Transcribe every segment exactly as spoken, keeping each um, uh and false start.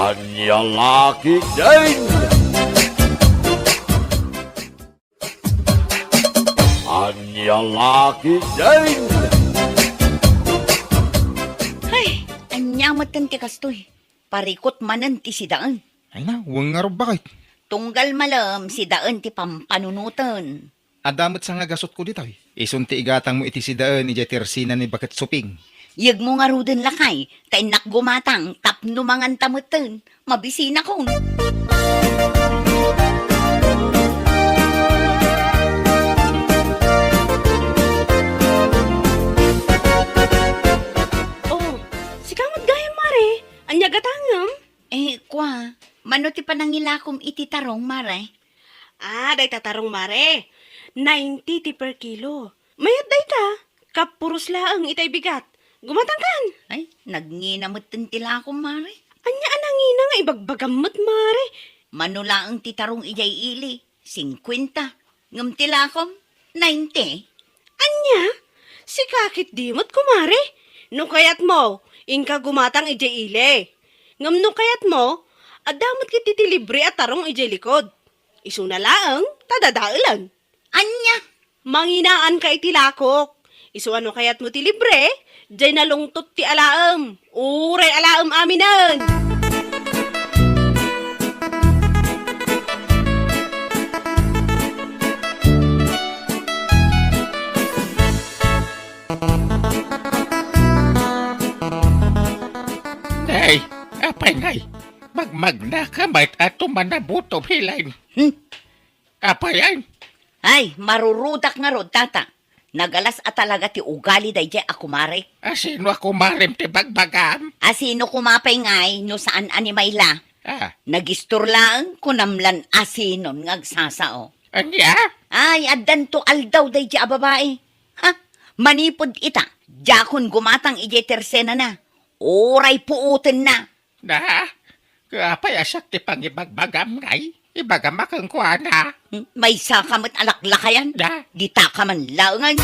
Ania la ketdin? Ania la ketdin? Hay, ania metten ti kastoy? Parikut manen ti sidaen. Ay na, wen ngarud, baket. Tunggal malem sidaen ti pampanunoten. Adda met sangagasutko ditoy. Isun ti igatangmo iti sidaen idiay tersena ni Baket Suping. Yegmo ngaruden, lakay, ta innak gumatang tapno manganta metten. Mabisinakon. Oh, sika met gayam, Mare. Ania gatangem? Eh, kua, mano ti panangilakom iti tarong, Mare? Ah, dayta tarong, Mare. Ninety ti per kilo. Mayat dayta. Kapuros laeng itay bigat. Gumatangkan. Ay, nagngina metten ti lakom, Mare. Ania a nangina nga ibagbagam met, Mare? Mano laeng ti tarong idiay ili, singkuenta. Ngem ti lakom, ninety. Ania? Sika ketdi met, kumare? No kayatmo, inka gumatang idiay ili. Ngem no kayatmo, adda met ketdi ti libre a tarong idiay likod. Isuna laeng ta dadaelen. Ania? Manginaanka iti lakok. Isu a no kayatmo ti libre, diay nalungtot ti alaem. Uray alaem aminen. Nay, apay, nay, magmagnaka met a tumanabuto, Helen. Hmm? Apay, ay? Ay, marurudak ngarud, tata. Nagalas a talaga ti ugali daydiay a kumarek. A sino a kumarem ti bagbagam? A sino koma pay ngay no saan a ni Mayla? Ah. Nagistor laeng, kunam lan a sinon nga agsasao. Ania? Ay, addanto aldaw daydiay a babai. Ha? Manipud ita, diakon gumatang idiay tersenana. Uray puotenna. Na, apay a siak ti pangibagbagam ngay? Ibagam a kenkuana. Hmm, maysaka met a laklakayan. Na? Ditaka man laengen.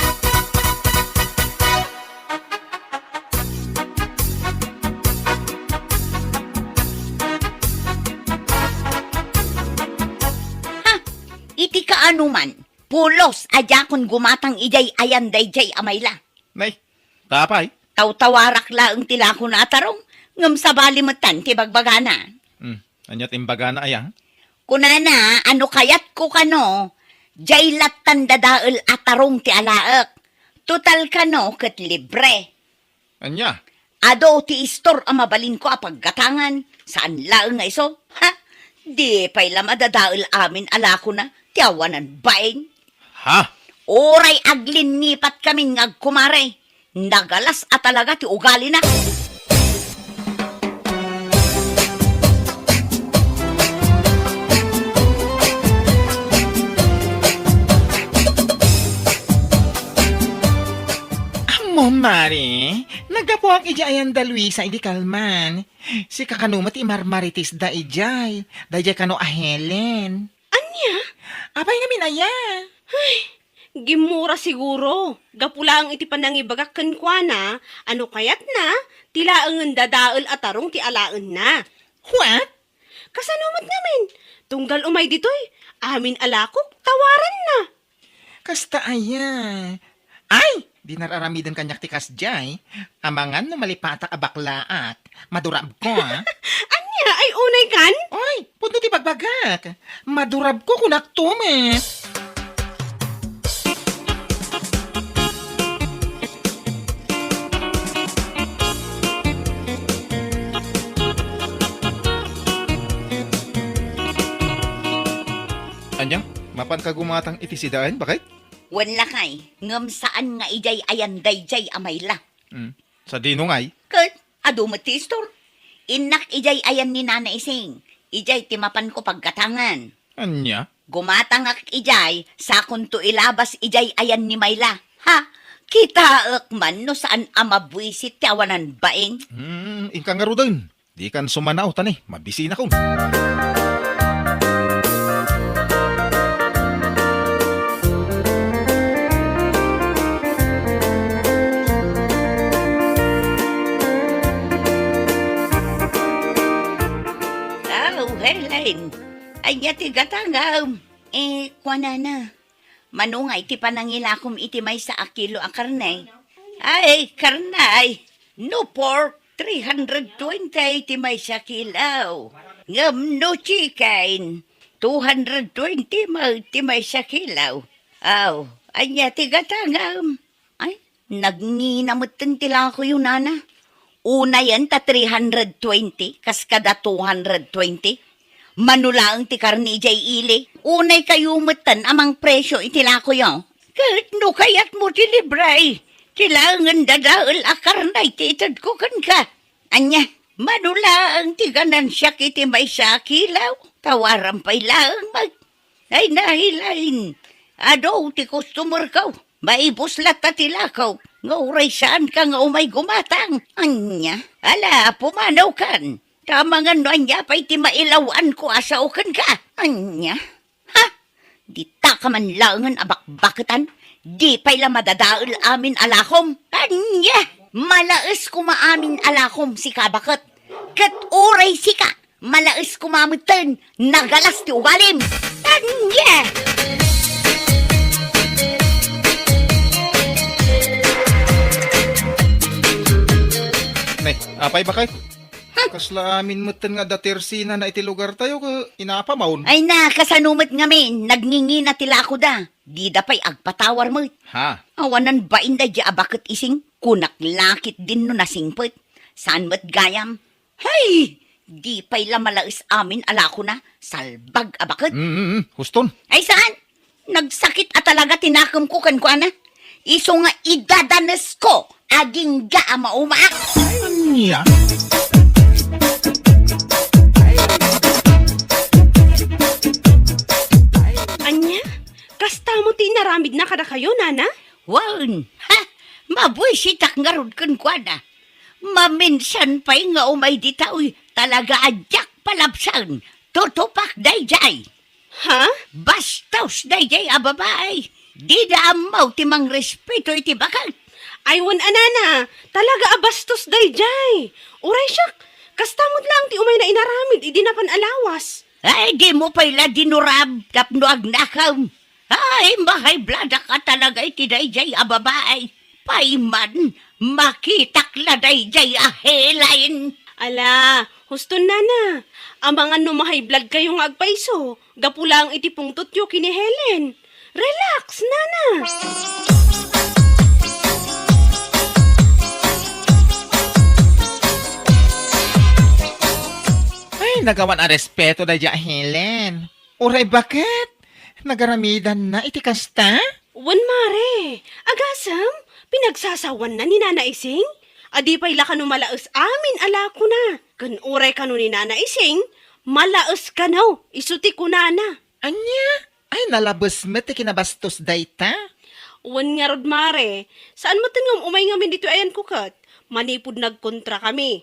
Ha? Iti kaano man, pulos a diakon gumatang idiay ayan daydiay a Mayla. Nay, ta apay? Tawtawarak laeng ti lakona a tarong, ngem sabali metten ti bagbagana. Hmm, ania ti imbagana aya? Kunana a no kayatko kano, diay lattan dadael a tarong ti alaek. Total kano ket libre. Ania? Adu ti istor a mabalinko a paggatangan, saan laeng nga isu. Ha? Di pay la madadael amin a lakona ti awanan baing. Ha? Uray aglinnipat kamin nga agkumare. Nagalas a talaga ti ugalina. Ammom, Mare, naggapuak idiay ayan da Luisa idi kalman. Sika kano met ti imarmaritisda idiay, daydiay kano a Helen. Ania? Apay ngamin aya? Ay, gimmura siguro. Gapu laeng iti panangibagak kenkuana a no kayatna, ti laengen dadael a tarong ti alaenna. What? Kasano met ngamin? Tunggal umay ditoy, amin a lakok, tawaranna. Kasta aya? Ay, di nararamiden kaniak ti kasdiay. Amangan no malipatak a baklaak. Madurabko, a. Ania, ay unay kan? Ay, pudno ti bagbagak. Madurabko, kunak to met. Ania, mapanka gumatang iti sidaen, baket? Wen lakay, ngem saan nga idiay ayan daydiay a Mayla. Hmm. Sadino ngay? Ket, adu met ti istor. Innak idiay ayan ni Nana Ising. Idiay ti mapanko paggatangan. Ania? Gumatangak idiay, sakonto ilabas idiay ayan ni Mayla. Ha? Kitaek man no saan a mabuisit ti awanan baing. Hmm, inka ngaruden. Dikan sumanaw ta ni, mabisinakon. Elaine, ania ti gatangam? Eh, kuanana, mano nga iti panangilakom iti maysa a kilo a karne? Ay, karne, no pork, three hundred twenty ti maysa kilo. Ngem no chicken, two hundred twenty met ti maysa kilo. Aw, ania ti gatangam? Ay, nagngina metten ti lakoyo, nana. Unayen ta three hundred twenty, kas kada two hundred twenty. Mano laeng ti karne idiay ili. Unay kayo metten a mangpresyo iti lakoyo. Ket no kayatmo ti libre, ti laengen dadael a karne ti itedko kenka. Ania, mano laeng ti ganansiak iti maysa a kilo? Tawaram pay laeng met. Ay, nahilain. Adu ti customer ko. Maibus latta ti lako nga uray saanka nga umay gumatang. Ania? Ala, pumanawkan. Ta amangan no ania pay ti mailaw-anko a sao kenka. Ania? Ha? Dita ka man laengen a bakbaketan? Di pay la madadael amin a lakom? Ania? Malaes koma amin a lakom, sika baket. Ket uray sika, malaes koma metten, nagalas ti ugalim. Ania? Ne, apay, baket? Kasla amin metten nga adda tersinana iti lugartayo ket inapamon. Ay na, kasano met ngamin, nagngingina ti lakoda. Dida pay agpatawar met. Ha? Awanan bain daydiay a baket, Ising, kunak la ketdin no nasingpet. Saan met gayam? Hay! Di pay la malaes amin a lakona, salbag a baket. Mm, mm, mm. Huston. Ay saan? Nagsakit a talaga ti nakemko kenkuana. Isu nga idadanesko agingga a maumaak. Ania? Ania? Kasta mo ti inaramidna kadakayo, nana? Wen, ha? Mabuisitak ngarud kenkuana. Maminsan pay nga umay ditoy, talaga a diak palabsen. Tutupak daydiay. Ha? Bastos daydiay a babai. Dida ammo ti mangrespeto iti baket. Ay, wen a nana, talaga a bastos daydiay. Uray siak, kasta met laeng ti umayna inaramid idi napan a lawas. Ay, dimo pay la dinurab tapno agnakem. Ay, mahaybladak a talaga iti daydiay a babai. Pay man, makitak la daydiay a Helen. Ala, huston nana. Amangan no mahaybladkayo nga agpayso, gapu laeng iti pungtotyo ken ni Helen. Relax, nana. Ay, nagawan a respeto daydiay a Helen. Uray baket? Nagaramidanna iti kasta? Wen, mare. Agasem, pinagsasawanna ni Nana Ising? Adi pay la kano malaes amin a lakona. Ken uray kano ni Nana Ising, malaes kano, isu ti kunana. Ania? Ay, nalabes met ti kinabastos dayta? Wen ngarud, mare. Saan metten nga um-umay ngamin ditoy ayanko ket manipud nagkontrakami.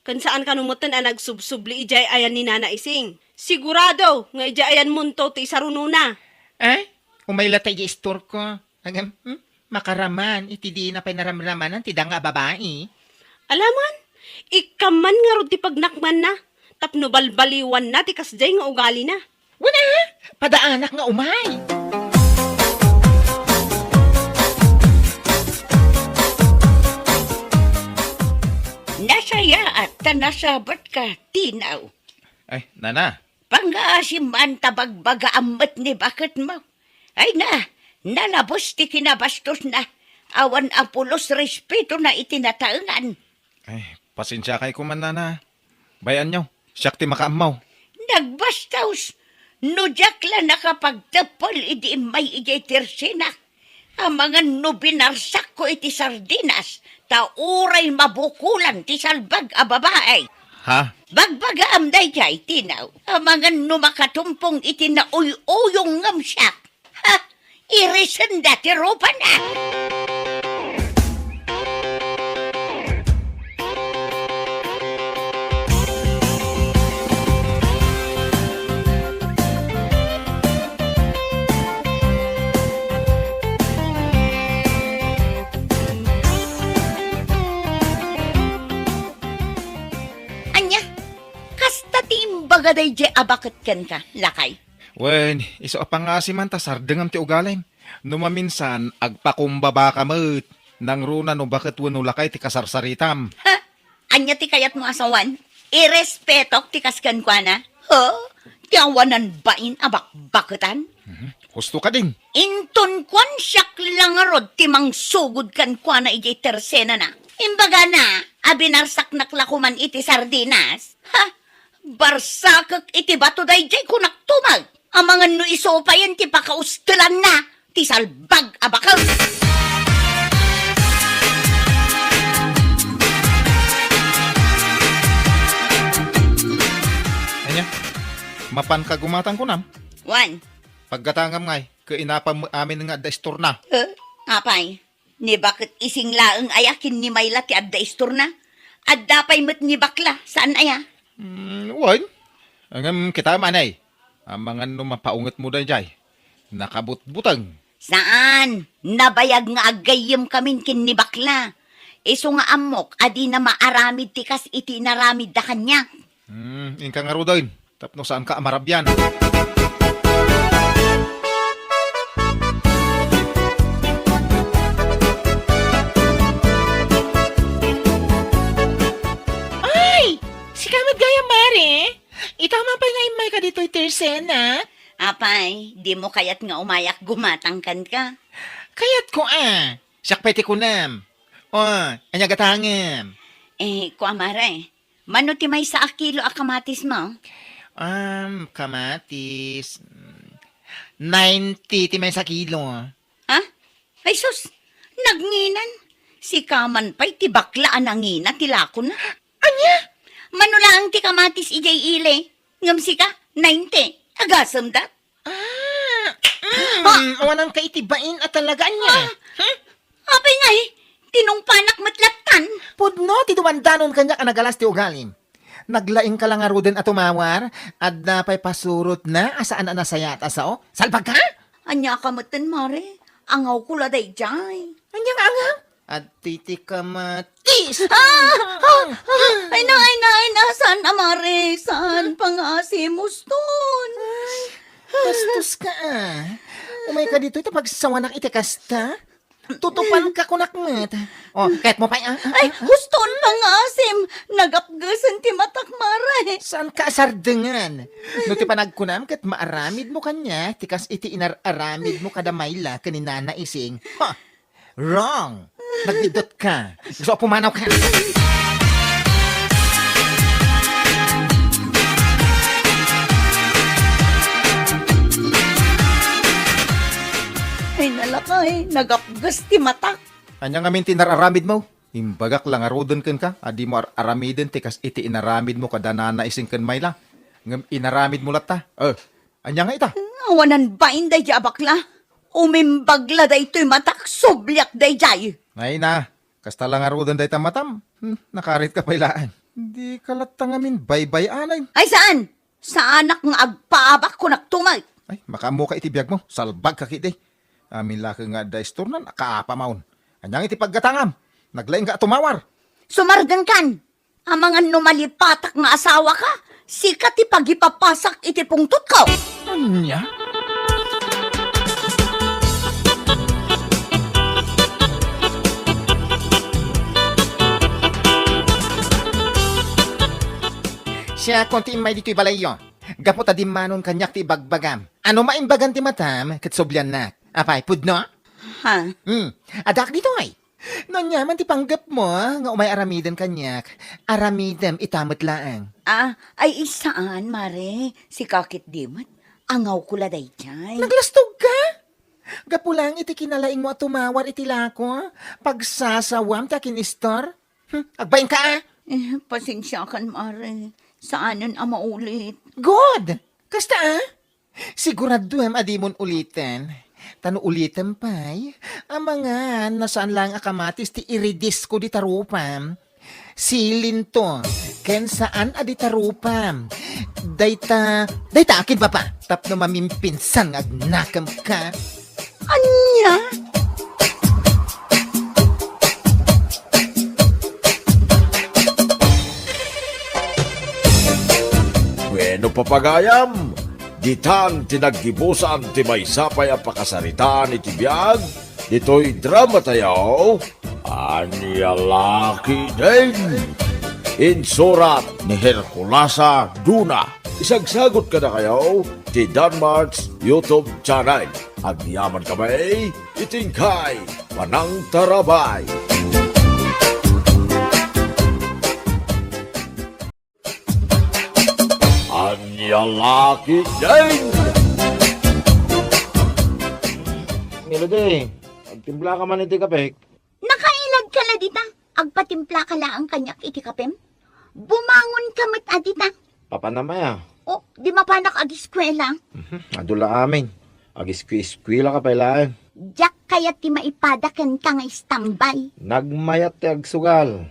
Ken saan kano metten a nagsubsubli idiay ayan ni Nana Ising. Sigurado nga idiay ayanmonto ti isarunona. Ay, umay latta idiay istorko. Agam, hmm? Makaraman iti dina pay naramramanan ti danga a babai. Alaman, ikkan man ngarud ti pagnakmanna, tapno balbaliwanna ti kasdiay nga ugalina. Wen a, padaanak nga umay. Nasayaat ta nasabatka, Tinaw. Ay, nana. Pangngaasim man ta bagbagaam met ni baketmo. Ay na, nalabes ti kinabastosna, awan a pulos respetona iti nataengan. Ay, pasensiakay koma, nana. Bay-anyo, siak ti makaammo. Nagbastos! No diak la nakapagteppel idi immay idiay tersinak, amangan no binarsakko iti sardinas, ta uray mabukolan ti salbag a babai. Ha? Bagbagaam daydiay, Tinaw, amangan no makatumpong iti nauy-uyong ngem siak. Ha? Irisenda ti rupana! Ania? Kasta ti imbag Daydiay a baket kenka, lakay. Wen, isu a pangngaasimem ta sardengem ti ugalim. No maminsan, agpakumbabaka met. Nangruna no baket wenno lakay ti kasarsaritam. Ha? Ania ti kayatmo a sawen? Irespetok ti kas kenkuana? Ha? Ti awanan bain a bakbaketan? Mhm. Husto kadin. Inton kuan siak la ngarud ti mangsugod kenkuana idiay tersenana. Imbagana a binarsaknak la koman iti sardinas. Ha? Barsakek iti bato daydiay kunak tumag. Amangan no isu payen ti pakaustelanna ti salbag a baket. Ania? Mapanka gumatang kunam? Wen. Paggatangam ngay, ket inapam amin nga adda istorna. Eh, apay, ni baket ising laeng aya ken ni Mayla ti adda istorna? Adda pay met ni bakla, saan aya? Mm, wen. Ngem kitam, anay. Amangan no mapaungetmo daydiay. Nakabutbuteng. Saan? Nabayag nga aggayyemkamin ken ni bakla. Isu nga ammok a dina maaramid ti kas iti inaramidda kaniak. Hmm, inka ngaruden, tapno saanka a marabian. Ay! Sika met gayam, Mare? Ita man pay nga immayka ditoy tersen, a? Apay, dimo kayat nga umayak gumatang kenka? Kayatko, a. Siak pay ti kunam. O, ania gatangem? Eh, kua, Mare, mano ti maysa a kilo a kamatismo? Um, kamatis, mm, ninety ti maysa kilo. Ha? Ay sus, nagnginan. Sika man pay ti bakla a nangina ti lakona. Ania? Mano laeng ti kamatis idiay ili. Ngem sika, ninety. Agasemda. Ah, mm, awananka iti bain a talaga, ania? Ah, hmm? Apay ngay, tinungpanak met lattan. Pudno ti dumandanon kaniak a nagalas ti ugalim. Naglaingka la ngaruden a tumawar, adda pay pasurotna a saan a nasayaat a sao? Salbagka? Ania ka metten, Mare? Angawko la daydiay. Ania nga angaw? Adtoy ti kamatis. Ah! Ah! Ah! Ay na, ay na, ay na. Saan a, Mare? Saan pangaasim, huston? Ay, bastoska, a. Umayka ditoy ta pagsawanak iti kasta. Tutupanka kunak met. O, kayatmo pay, a? Ay, huston pangaasim. Nagapgesen ti matak, Mare. Saanka a sardengen? No ti panagkunam ket maaramidmo kaniak ti kas iti inar-aramidmo kada Mayla ken ni Nana Ising. Ha! Wrong! Nagbiddutka! Gusto ko pumanawka! Ay, nalakay, nagapges ti matak. Ania ngamin ti inar-aramidmo? Imbagak la ngaruden kenka a dimo ar-aramiden ti kas iti inaramidmo kada Nana Ising ken Mayla. Ngem inaramidmo latta. Eh, ania nga ita? Awanan bain daydiay a bakla. Umimbag la daytoy matak, subliak daydiay. Ay na, kasta la ngaruden dayta matam. Hmm, nakaritka pay laeng. Dika latta ngamin baybay-anen. Ay saan? Saanak nga agpaabak kunak tumay. Ay, makaammoka iti biagmo. Salbagka ketdi. Amin la ket nga adda istorna, nakaapam. Ania nga iti paggatangam? Naglaingka a tumawar. Sumardenkan. Amangan no malipatak nga asawaka, sika ti pagipapasak iti pungtotko. Ania? Siakon ti immay ditoy balayyo. Gapu ta dimmanon kaniak ti ibagbagam. Ano maimbagan ti matam ket subliannak? Apay, pudno? Ha? Hmm. Addaak ditoy. No ania man ti panggepmo nga umay aramiden kaniak, aramidem ita met laeng. Ah, ay, saan, Mare. Sika ketdi met. Angawko la daydiay. Naglastogka? Gapu laeng iti kinalaingmo a tumawar iti lako, pagsasawam ti akin-istor? Hmm, agbainka, a? Eh, pasensiakan, Mare. Saanen a maulit. Good! Kasta, a? Siguraduem a dimon uliten. Ta no ulitem pay, amangan no saan laeng a kamatis ti iridisko dita rupam. Silinto, ken saan a dita rupam. Dayta, dayta akin baba. Tapno mamimpinsan nga agnakemka. Ania? No papagayam, ditan ti naggibusan ti maysa pay a pakasaritaan iti biag ditoy dramatayo, Ania La Ketdin. Insurat ni Herculasa Duna. Isagsagot kadakayo ti Danmart's YouTube channel. Agyaman kami iti inkay panangtarabay. Ania La Ketdin! Melody, agtimpla ka man iti kape. Nakailad ka la dita. Agpatimpla ka laeng kaniak iti kapem. Bumangon ka met a dita. Papanam aya? O, di mapanak agiskuela? Mhm, adu la amin. Agiskueskuela ka pay laeng. Diak kayat ti maipada kenka nga istambay. Nagmayat ti agsugal.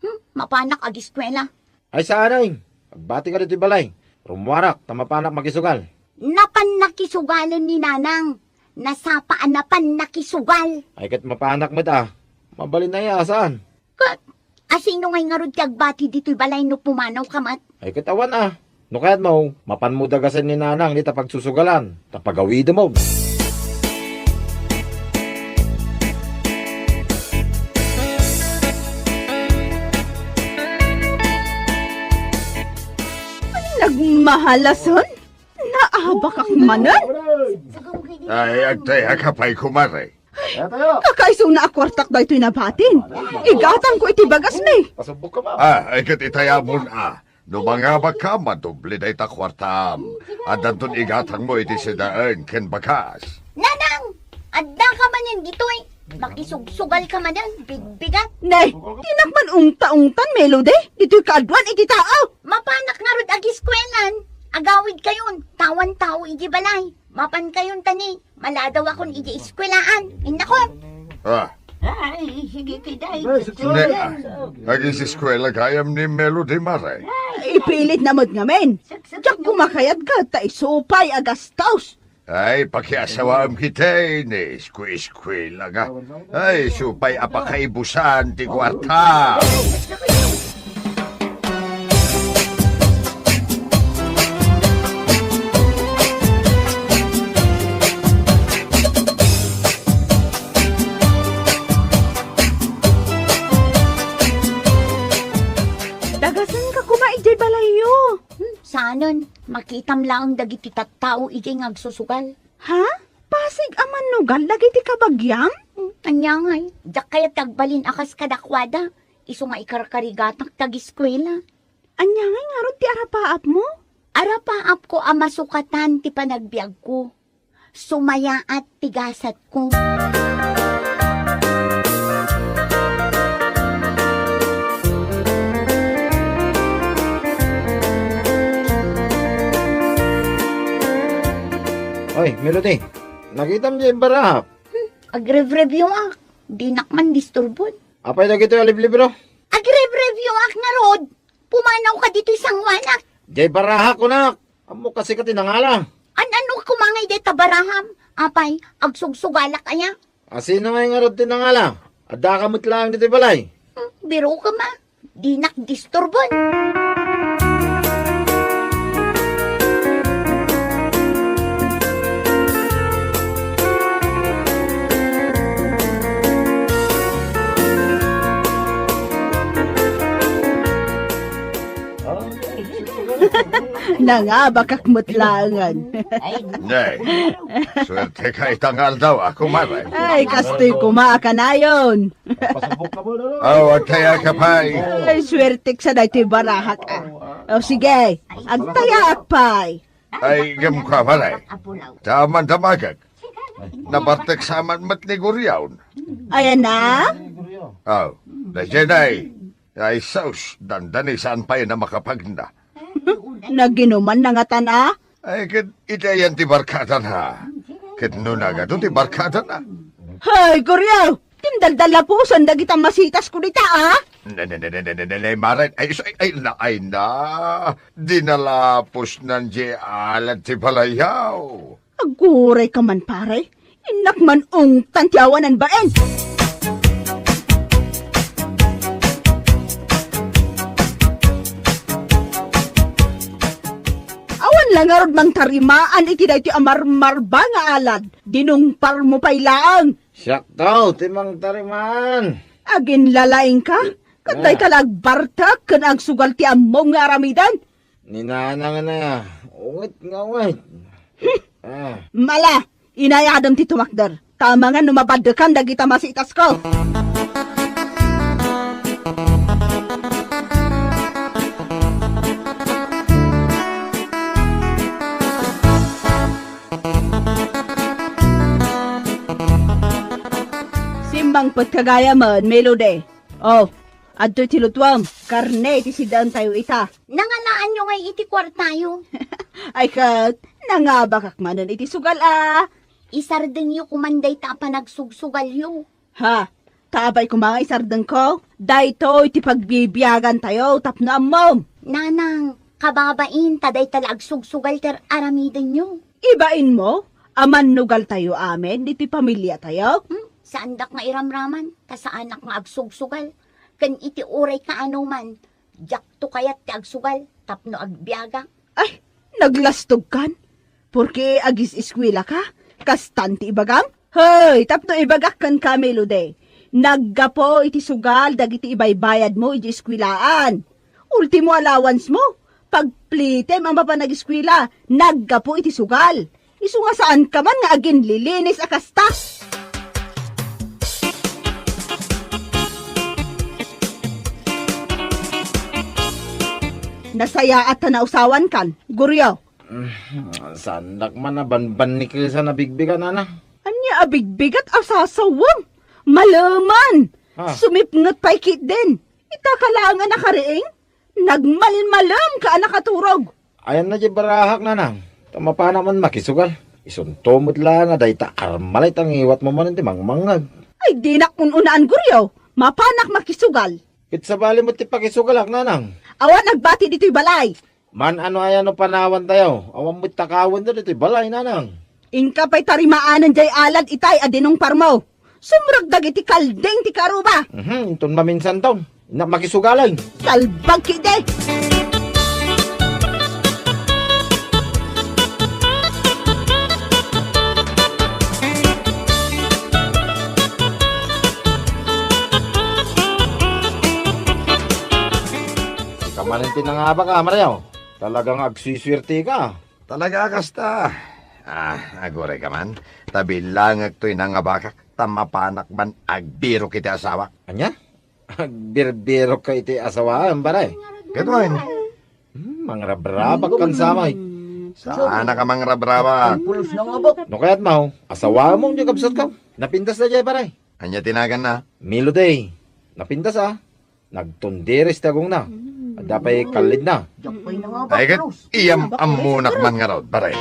Hmm, mapanak agiskuela. Ay, saan ay? Agbati ka ditoy balay. Rummuarak, ta mapanak makisugal. Napan nakisugalen ni Nanang. Nasapa a napan nakisugal. Ay, ket mapanak met a. Mabalin aya, saan? Ket, asino ngay ngarud ti agbati ditoy balay no pumanaw ka met? Ay, ket awan a. No kayatmo, mapanmo dagasen ni Nanang dita pagsusugalan, ta pagawidem. Nagmahalasan? Naabakak manen? Ay, agtayak pay, kumare. Kakaisuna a kuartak daytoy nabatin. Igatangko iti bagasmi. Ah, ay ket itayamon a. No mangabakka, madoble dayta kuartam. Addanton igatangmo iti sidaen ken bagas. Nanang! Addaka manen ditoy. Makisugsugal ka manen, bigbigat. Nay, dinak man ungta-ungtan, Melody. Ditoy kaaduan iti tao. Mapanak ngarud agiskuelan. Agawid kayon, tawan tao iti balay. Mapan kayon tani, maladawakon iti eskuelaan. Innakon. Ah. Ay, sige, kiday. Ne, ah. Agiseskuela gayam ni Melody, mare. Ipilitna met ngamin. Diak kumakayat ket ta isu pay a gastos. Ay, pakiasawaem ketdi, ni eskueskuela nga. Ay, isu pay a pakaibusan ti kuarta. Dagasenka koma idiay balayyo. Hmm, saanen, makitam laeng dagiti tattao idiay nga agsusugal. Ha? Pasig a mannugal dagiti kabagiam? Hmm, ania ngay, diak kayat ti agbalin a kas kadakuada, isu nga ikarkarigatak ti agiskuela. Ania ngay ngarud ti arapaapmo? Arapaapko a masukatan ti panagbiagko. Sumayaat ti gasatko. Oy, Melody, nakitam diay barahak? Hmm, agrev-review ak. Dinak man disturbon. Apay dagitoy a liblibro? Agrev-review ak ngarud. Pumanaw ka ditoy sanguanak. Diay barahak, kunak. Ammok a sika ti nangala. An-ano koma ngay dayta baraham? Apay, agsugsugalak aya? Asino ngay ngarud ti nangala? Addaka met laeng ditoy balay. Hmm, biro ka ma. Dinak disturbon. Nangabakak met laengen. Nay, suerte ka ita nga aldaw, a, kumare. Ay, kastoy koma a kanayon. Aw, agtayaak pay. Ay, suertek sa daytoy barahak, a. O, sige, agtayaak pay. Ay, ngem kumare. Ta aman damagek. Nabartek sa aman met ni Guriaw. Ayan na? Aw, daydiay, nay. Ay, sus, dandani saan pay a makapagna. Naginuman na ngatan, a? Ay, ket iti ayan ti barkadana. Ket no nagadu ti barkadana. Hay, Guriaw! Timdaldallapusan dagita masitasko dita, a? Ne, ne, ne, mare. Ay, sus, ay, ay, na, ay, na. Dinalapusnan diay alat ti balayaw. Aguray ka man, pare. Innak man ungtan ti awanan baen. Nangarud mangtarimaan iti daytoy a marmarba nga alad, dinungparmo pay laeng. Siakto ti mangtarimaan. Aginlalaingka? Ket Ah. dayta la agbartek ken agsugal ti ammom nga aramiden? Ni nanang a, unget nga unget. Ah. Mala, inayadem ti tumakder. Tama nga no mabaddekan dagita masitasko. Simmangpet ka gayamen, Melody. Oh, adtoy ti lutuam. Karne ti sidaentayo ita. Nangalaanyo ngay iti kuartayo? Ay ket, nangabakak manen iti sugal a. Isardengyo koman dayta a panagsugsugalyo. Ha? Ta apay koma nga isardengko? Daytoy ti pagbibiagantayo tapno ammom. Nanang, kababain ta dayta la agsugsugal ti ar-aramidenyo. Ibainmo a mannugaltayo amin ditoy pamiliatayo? Hmm? Saandak nga iramraman ta saanak nga agsugsugal. Ken iti uray kaanoman, diakto kayat ti agsugal tapno agbiagak. Ay, naglastogkan? Porke agis-eskuelaka? Kastan ti ibagam? Hey, tapno ibagak kenka, Melody, naggapu iti sugal dagiti ibaybayadmo iti eskuelaan. Ultimo allowance mo, pagplitem a mapan ageskuela, naggapu iti sugal. Isu nga saanka man nga aginlilinis a kasta. Nasayaat ta nausawankan, Goryo. Mm, saandak man a banbannikesan a bigbigat, nanang. Ania a bigbigat a sasawem? Maleman! Ah. Sumipnget pay ketdin. Ita ka laeng a nakariing? Nagmalmalem ka a nakaturog. Ayanna diay barahak, nanang. Ta mapanak man makisugal. Isunto met laeng a dayta armalay ta ngiwatmo manen ti mangmangngeg. Ay, dinak un-unaan, Goryo. Mapanak makisugal. Ket sabali met ti pakisugalak, nanang. Awan agbati ditoy balay. Man-ano aya no panawantayo? Awan met takawenda ditoy balay, nanang. Inka pay tarimaanen diay alad itay a dinungparmo. Sumrek dagiti kalding ti karuba. Mhm, inton maminsanto. Innak makisugalay. Kalbag ketdi. Ikaw manen ti nangabak, a, Mario. Talaga nga agsusuerteka. Talaga a kasta. Ah, aguray ka man. Ta bilangek toy nangabakak, ta mapanak man agbirok iti asawak. Ania? Agbirbirokka iti asawaem, pare? Ket wen. Hmm, mangrabrabak kan samay. Saanaka mangrabrabak. Pulos nangabak. No kayatmo, asawamon diay kabsatko. Napintas daydiay, pare. Ania ti naganna? Melody. Napintas, a. Nagtundiris ti agongna. Adda pay kallidna. Diak pay nangabak, Ay, ket Cruz. Iyam ammonak man ngarud, pare.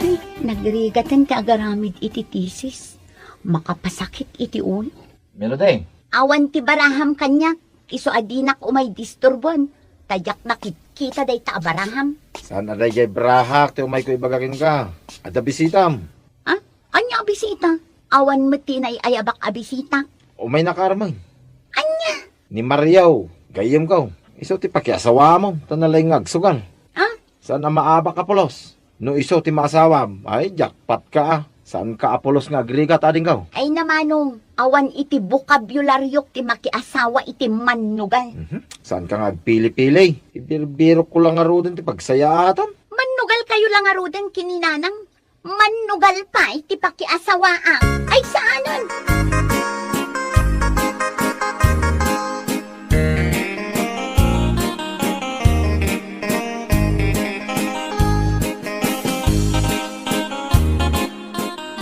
Ay, nagrigaten ti agaramid iti thesis. Makapasakit iti ulo. Melody. Awan ti baraham kaniak, isu a dinak umay disturbon, ta diak nakitkita dayta a baraham. Saan a daydiay barahak ti umayko ibaga kenka? Adda bisitam. Ah? Ania a bisita? Awan met ti naay-ayabak a bisita. Umaynaka armen. Ania? Ni Mario, gayyemko. Isu ti pakiasawamo, ta nalaing nga agsugal. Ah? Saan a maabak a pulos? No isu ti maasawam, ay, jackpot ka, a. Saanka a pulos nga agrigat, adingko. Ay, namanong, awan iti bokabularyo ti makiasawa iti mannugal. Mhm. Saanka nga agpili-pili. Ibirbirokko la ngaruden ti pagsayaatan. Mannugalkayo la ngaruden ken ni Nanang. Mannugal pay ti pakiasawaak. Ay, saanen!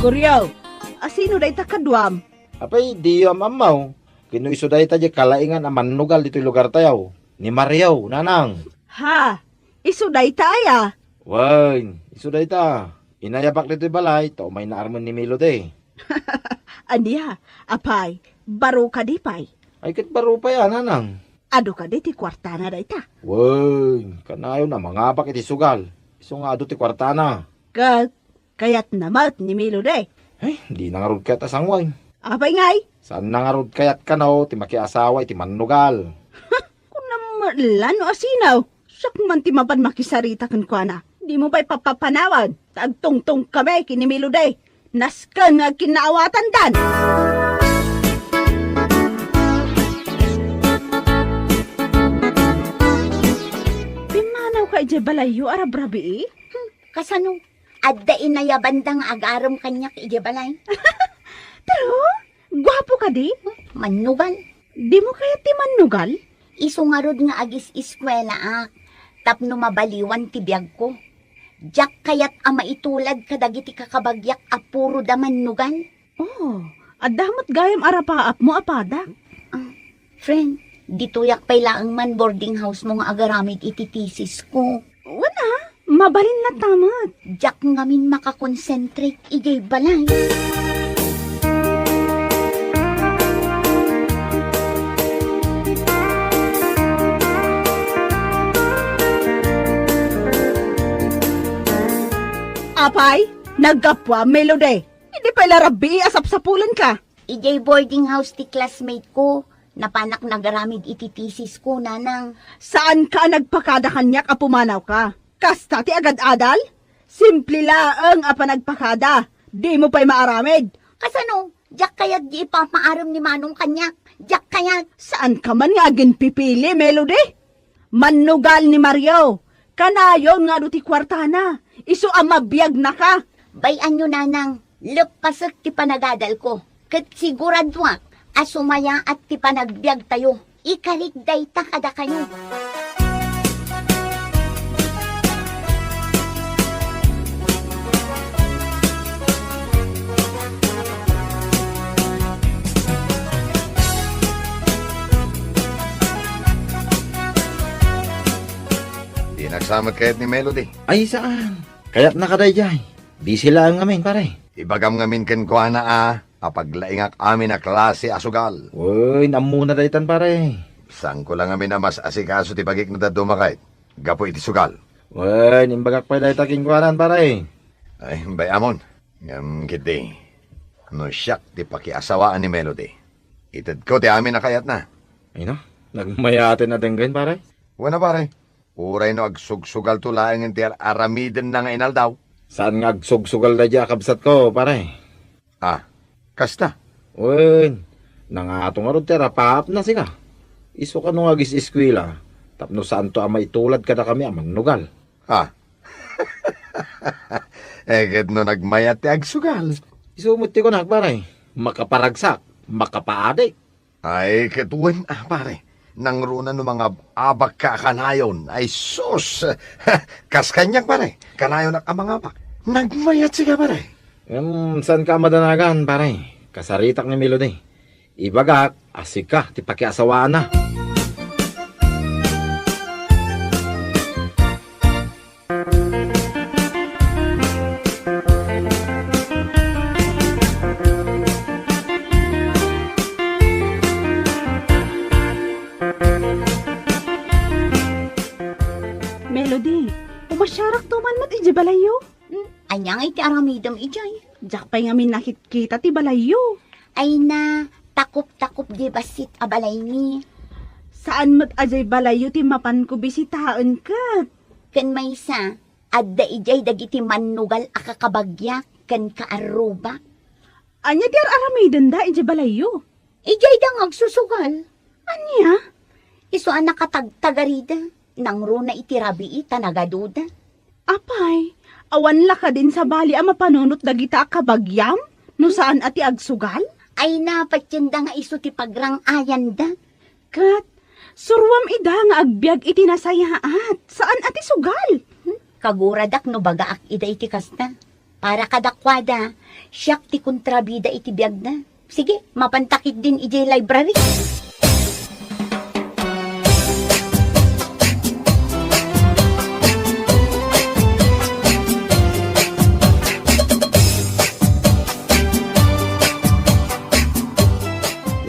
Goryo, asino dayta kaduam? Apay, diyo am-ammo? Ken no isu dayta diay kalaingan a mannugal ditoy lugartayo. Ni Mario, Nanang. Ha? Isu dayta aya? Wen, isu dayta. Inayabak ditoy balay, ta umayna armen ni Melody. Ania, apay, baro kadi pay? Ay, ket baro pay a, Nanang. Adu kadi ti kuartana dayta? Wen, kanayon a mangabak iti sugal. Isu nga adu ti kuartana. Ket kayatna met ni Melody. Ay, dina ngarud kayat a sangoen. Apay ngay? Saanna ngarud kayat kano ti makiasawa iti mannugal. Kunam met la no asino. Siak man ti mapan makisarita kenkuana. Dimo pay papapanawan ta agtungtong kami ken ni Melody. Nasken nga agkinnaawatandan. Pimmanawka idiay balayyo a rabrabii? Hmm, kasano? Adda inayabanda nga agarem kaniak idiay balay. True? Guapo kadi? Mannugal. Dimo kayat ti mannugal? Isu ngarud nga agis-eskuelaak tapno mabaliwan ti biagko. Diak kayat a maitulad kadagiti kakabagiak a puro da mannugal. Oh, adda met gayam a rapaapmo a padak. Ah, friend, ditoyak pay laeng man boarding house mo nga agaramid iti thesis ko. Wen a, mabalin latta met. Diak ngamin makakonsentrate idiay balay. Apay, naggapuam, Melody. Idi pay la rabii a sapsapulenka. Idiay boarding house ti classmate ko, napanak nagaramid iti thesis ko, nanang. Saanka a nagpakada kaniak a pumanawka? Kasta ti agad-adal? Simple laeng a panagpakada. Dimo pay maaramid. Kasano? Diak kayat di ipamaarem ni Manong kaniak. Diak kayat. Saanka man nga aginpipili, Melody? Mannugal ni Mario. Kanayon nga adu ti kuartana. Isu a mabiagnaka. Bay-anyo, nanang, leppasek ti panagadal ko. Ket siguraduak a sumayaat ti panagbiagtayo. Ikarik dayta kadakayo. Dinak sa met kayat ni Melody. Ay, saan? Kayatna ka daydiay. Busy laeng ngamin, pare. Ibagam ngamin kenkuana a, a paglaingak amin a klase a sugal. Uy, ammona daytan, pare. Saanko la ngamin a mas asikaso ti bagik ni dadduma kayat gapu iti sugal. Wen, imbagak pay dayta kenkuana, pare. Ay, bay-amon. Ngem ketdi, no siak ti pakiasawaan ni Melody, itedko ti amin a kayatna. Ay na, nagmayaten a denggen, pare. Wen a, pare. Uray no agsugsugalto laengen ti ar-aramidenna nga inaldaw. Saan nga agsugsugal daydiay a kabsatko, pare? Ah, kasta? Wen, nangato ngarud ti arapaapna sika. Isu kano nga agis-eskuela, tapno saanto a maitulad kadakami a mannugal. Ah. Eh, ket no nagmayat ti agsugal? Isu met ti kunak, pare. Makaparagsak, makapaadik. Ay, ket wen, ah, pare. Nangruna no mangab-abakka a kanayon. Ay, sus! Kas kaniak, pare. Kanayonak a mangabak. Nagmayat sika, pare. Em, saanka a madanagan, pare. Kasaritak ni Melody. Ibagak a sika ti pakiasawaanna. Melody, umasiarakto man met idiay balayyo? Hmm, ania ngay ti aramidem idiay? Diak pay ngamin nakitkita ti balayyo. Ay na, takop-takop di bassit a balaymi. Saan met a diay balayyo ti mapanko bisitaen ket? Ken maysa, adda idiay dagiti mannugal a kakabagiak ken kaarrubak. Ania ti ar-aramidenda idiay balayyo? Idiayda nga agsusugal. Ania? Isu a nakatagtagarida, nangruna iti rabii ta nagaduda. Apay, awan la kadin sabali a mapanunot dagita a kabagiam no saan a ti agsugal? Ay, napatienda nga isu ti pagrang-ayanda. Ket, suruam ida nga agbiag iti nasayaat, saan a ti sugal. Hmm? Kaguradak no bagaak ida iti kasta. Para kadakuada, siak ti kontrabida iti biagna. Sige, mapanta ketdin idiay library.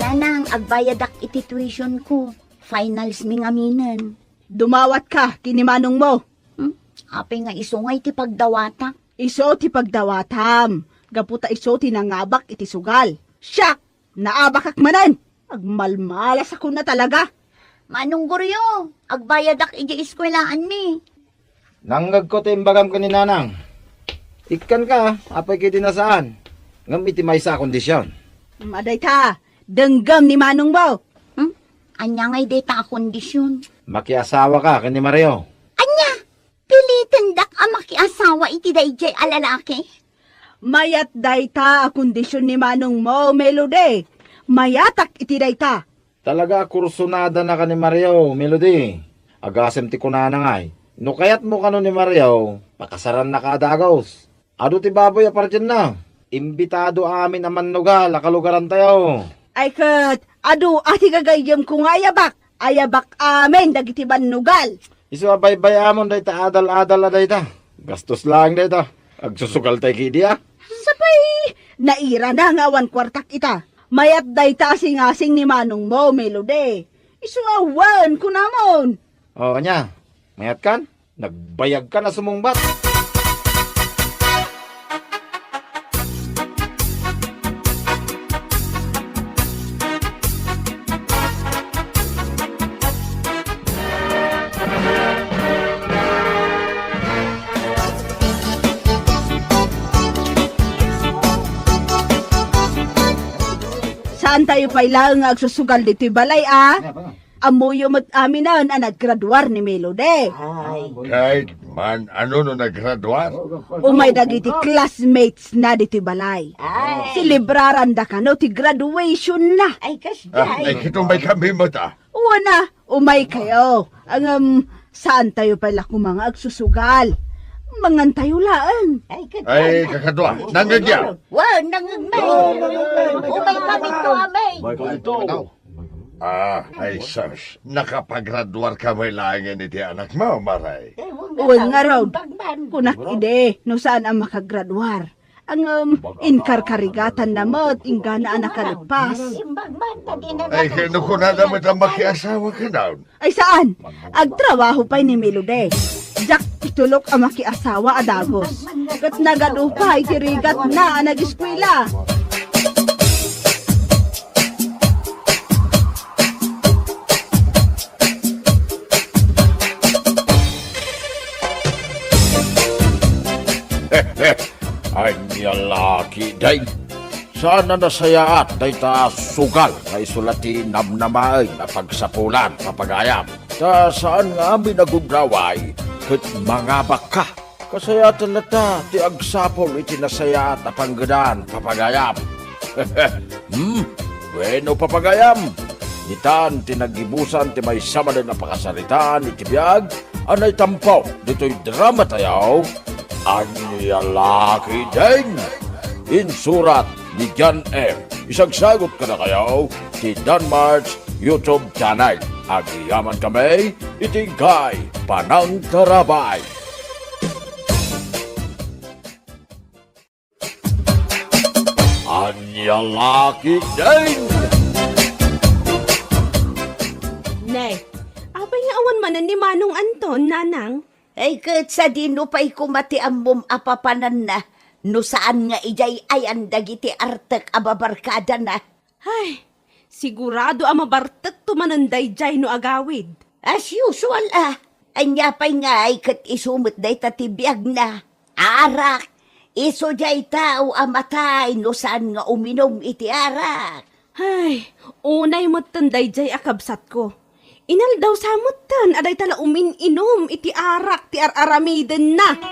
Nanang, agbayadak iti tuition ko. finals mi ngaminen. Dumawatka ken ni manongmo. Hmm? Apay nga isu nga iti pagdawatak? Isu ti pagdawatam, gapu ta isu ti nangabak iti sugal. Siak, naabakak manen! Agmalmalasakon a talaga. Manong Goryo, agbayadak idiay eskuelaanmi. Nangngegko ti imbagam ken ni Nanang. Ikkanka, apay, ket di na saan. Ngem iti maysa a kondisyon. Mm, adayta, denggem ni manongmo. Hmm? Ania ngay dayta a kondisyon? Makiasawaka ken ni Mario. Ania? Pilitendak a makiasawa iti daydiay a lalaki? Mayat dayta a kondisyon ni manongmo, Melody. Mayatak iti dayta. Talaga a kursunadana ken ni Mario, Melody. Agasem ti kunana ngay. No kayatmo kano ni Mario, pakasarannaka a dagus. Adu ti baboy a partienna. Imbitado amin a mannugal a kalugarantayo. Ay ket, adu a ti gagayyemko nga ayabak. Ayabak amin dagiti mannugal. Isu a baybay-amon dayta adal-adal a dayta. Gastos laeng dayta. Agsusugaltay kidi a. Sapay, nairana nga awan kuartak ita. Mayat dayta a singasing ni manongmo, Melody. Isu a wen, kunamon. O, ania? Mayatkan? Nagbayagkan a sumungbat. Saantayo pay laeng nga agsusugal ditoy balay, a? Ammoyo met aminen a naggraduar ni Melody. Ay. Ket man, ano no naggraduar? Umay dagiti classmates na ditoy balay. Ay. Selebraranda kano ti graduation na. Ay, kasdiay. Ah, ay, ket umay kami met a. Wen a, umay kayo. Ngem, saantayo pay la koma nga agsusugal. Mangantayo laeng. Ay, ket Ay, kakadua, nangngegyo. Wen, nangngegmi. Umay kami to, amay. Ah, ay, sus. Nakapagraduar ka met laengen iti anakmo, Maray? Wen ngarud, kunak idi, no saan a makagraduar. Ngem, inkarkarigatanna met inggana a nakalpas. Ay, ket no kunana met a makiasawa ka na. Ay, saan? Agtrabaho pay ni Melody. Diak itulok a makiasawa a dagus. Ket nagadu pay ti rigatna a nageskuela. Ania la ketdin? Saan a nasayaat dayta a sugal nga isu la ti namnamaen a pagsapulan, papagayam. Ta saan nga amin a gundaway ket mangabakka. Kasayaatan latta ti agsapul iti nasayaat a panggedan, papagayam. Hmm? Bueno, papagayam. Itan ti naggibusan ti maysa manen a pakasaritaan iti biag a naitampo ditoy dramatayo, Ania la ketdin? Insurat ni John M. Isagsagut kadakayo ti Danmart's YouTube channel. Agyamankami iti inkay panangtarabay. Ania la ketdin? Ne, apay nga awan manen ni Manong Anton, Nanang? Ay, ket sadino pay koma ti ammom a papananna no saan nga idiay ayan dagiti artek a babarkadana? Ay, sigurado a mabartekto manen daydiay no agawid. As usual, a. Ania pay ngay ket isu met dayta ti biagna. Arak, isu diay tao a matay no saan nga uminum iti arak. Ay, unay metten daydiay a kabsatko. Inaldaw sa metten a dayta la umin-inum iti arak ti ar-aramidenna.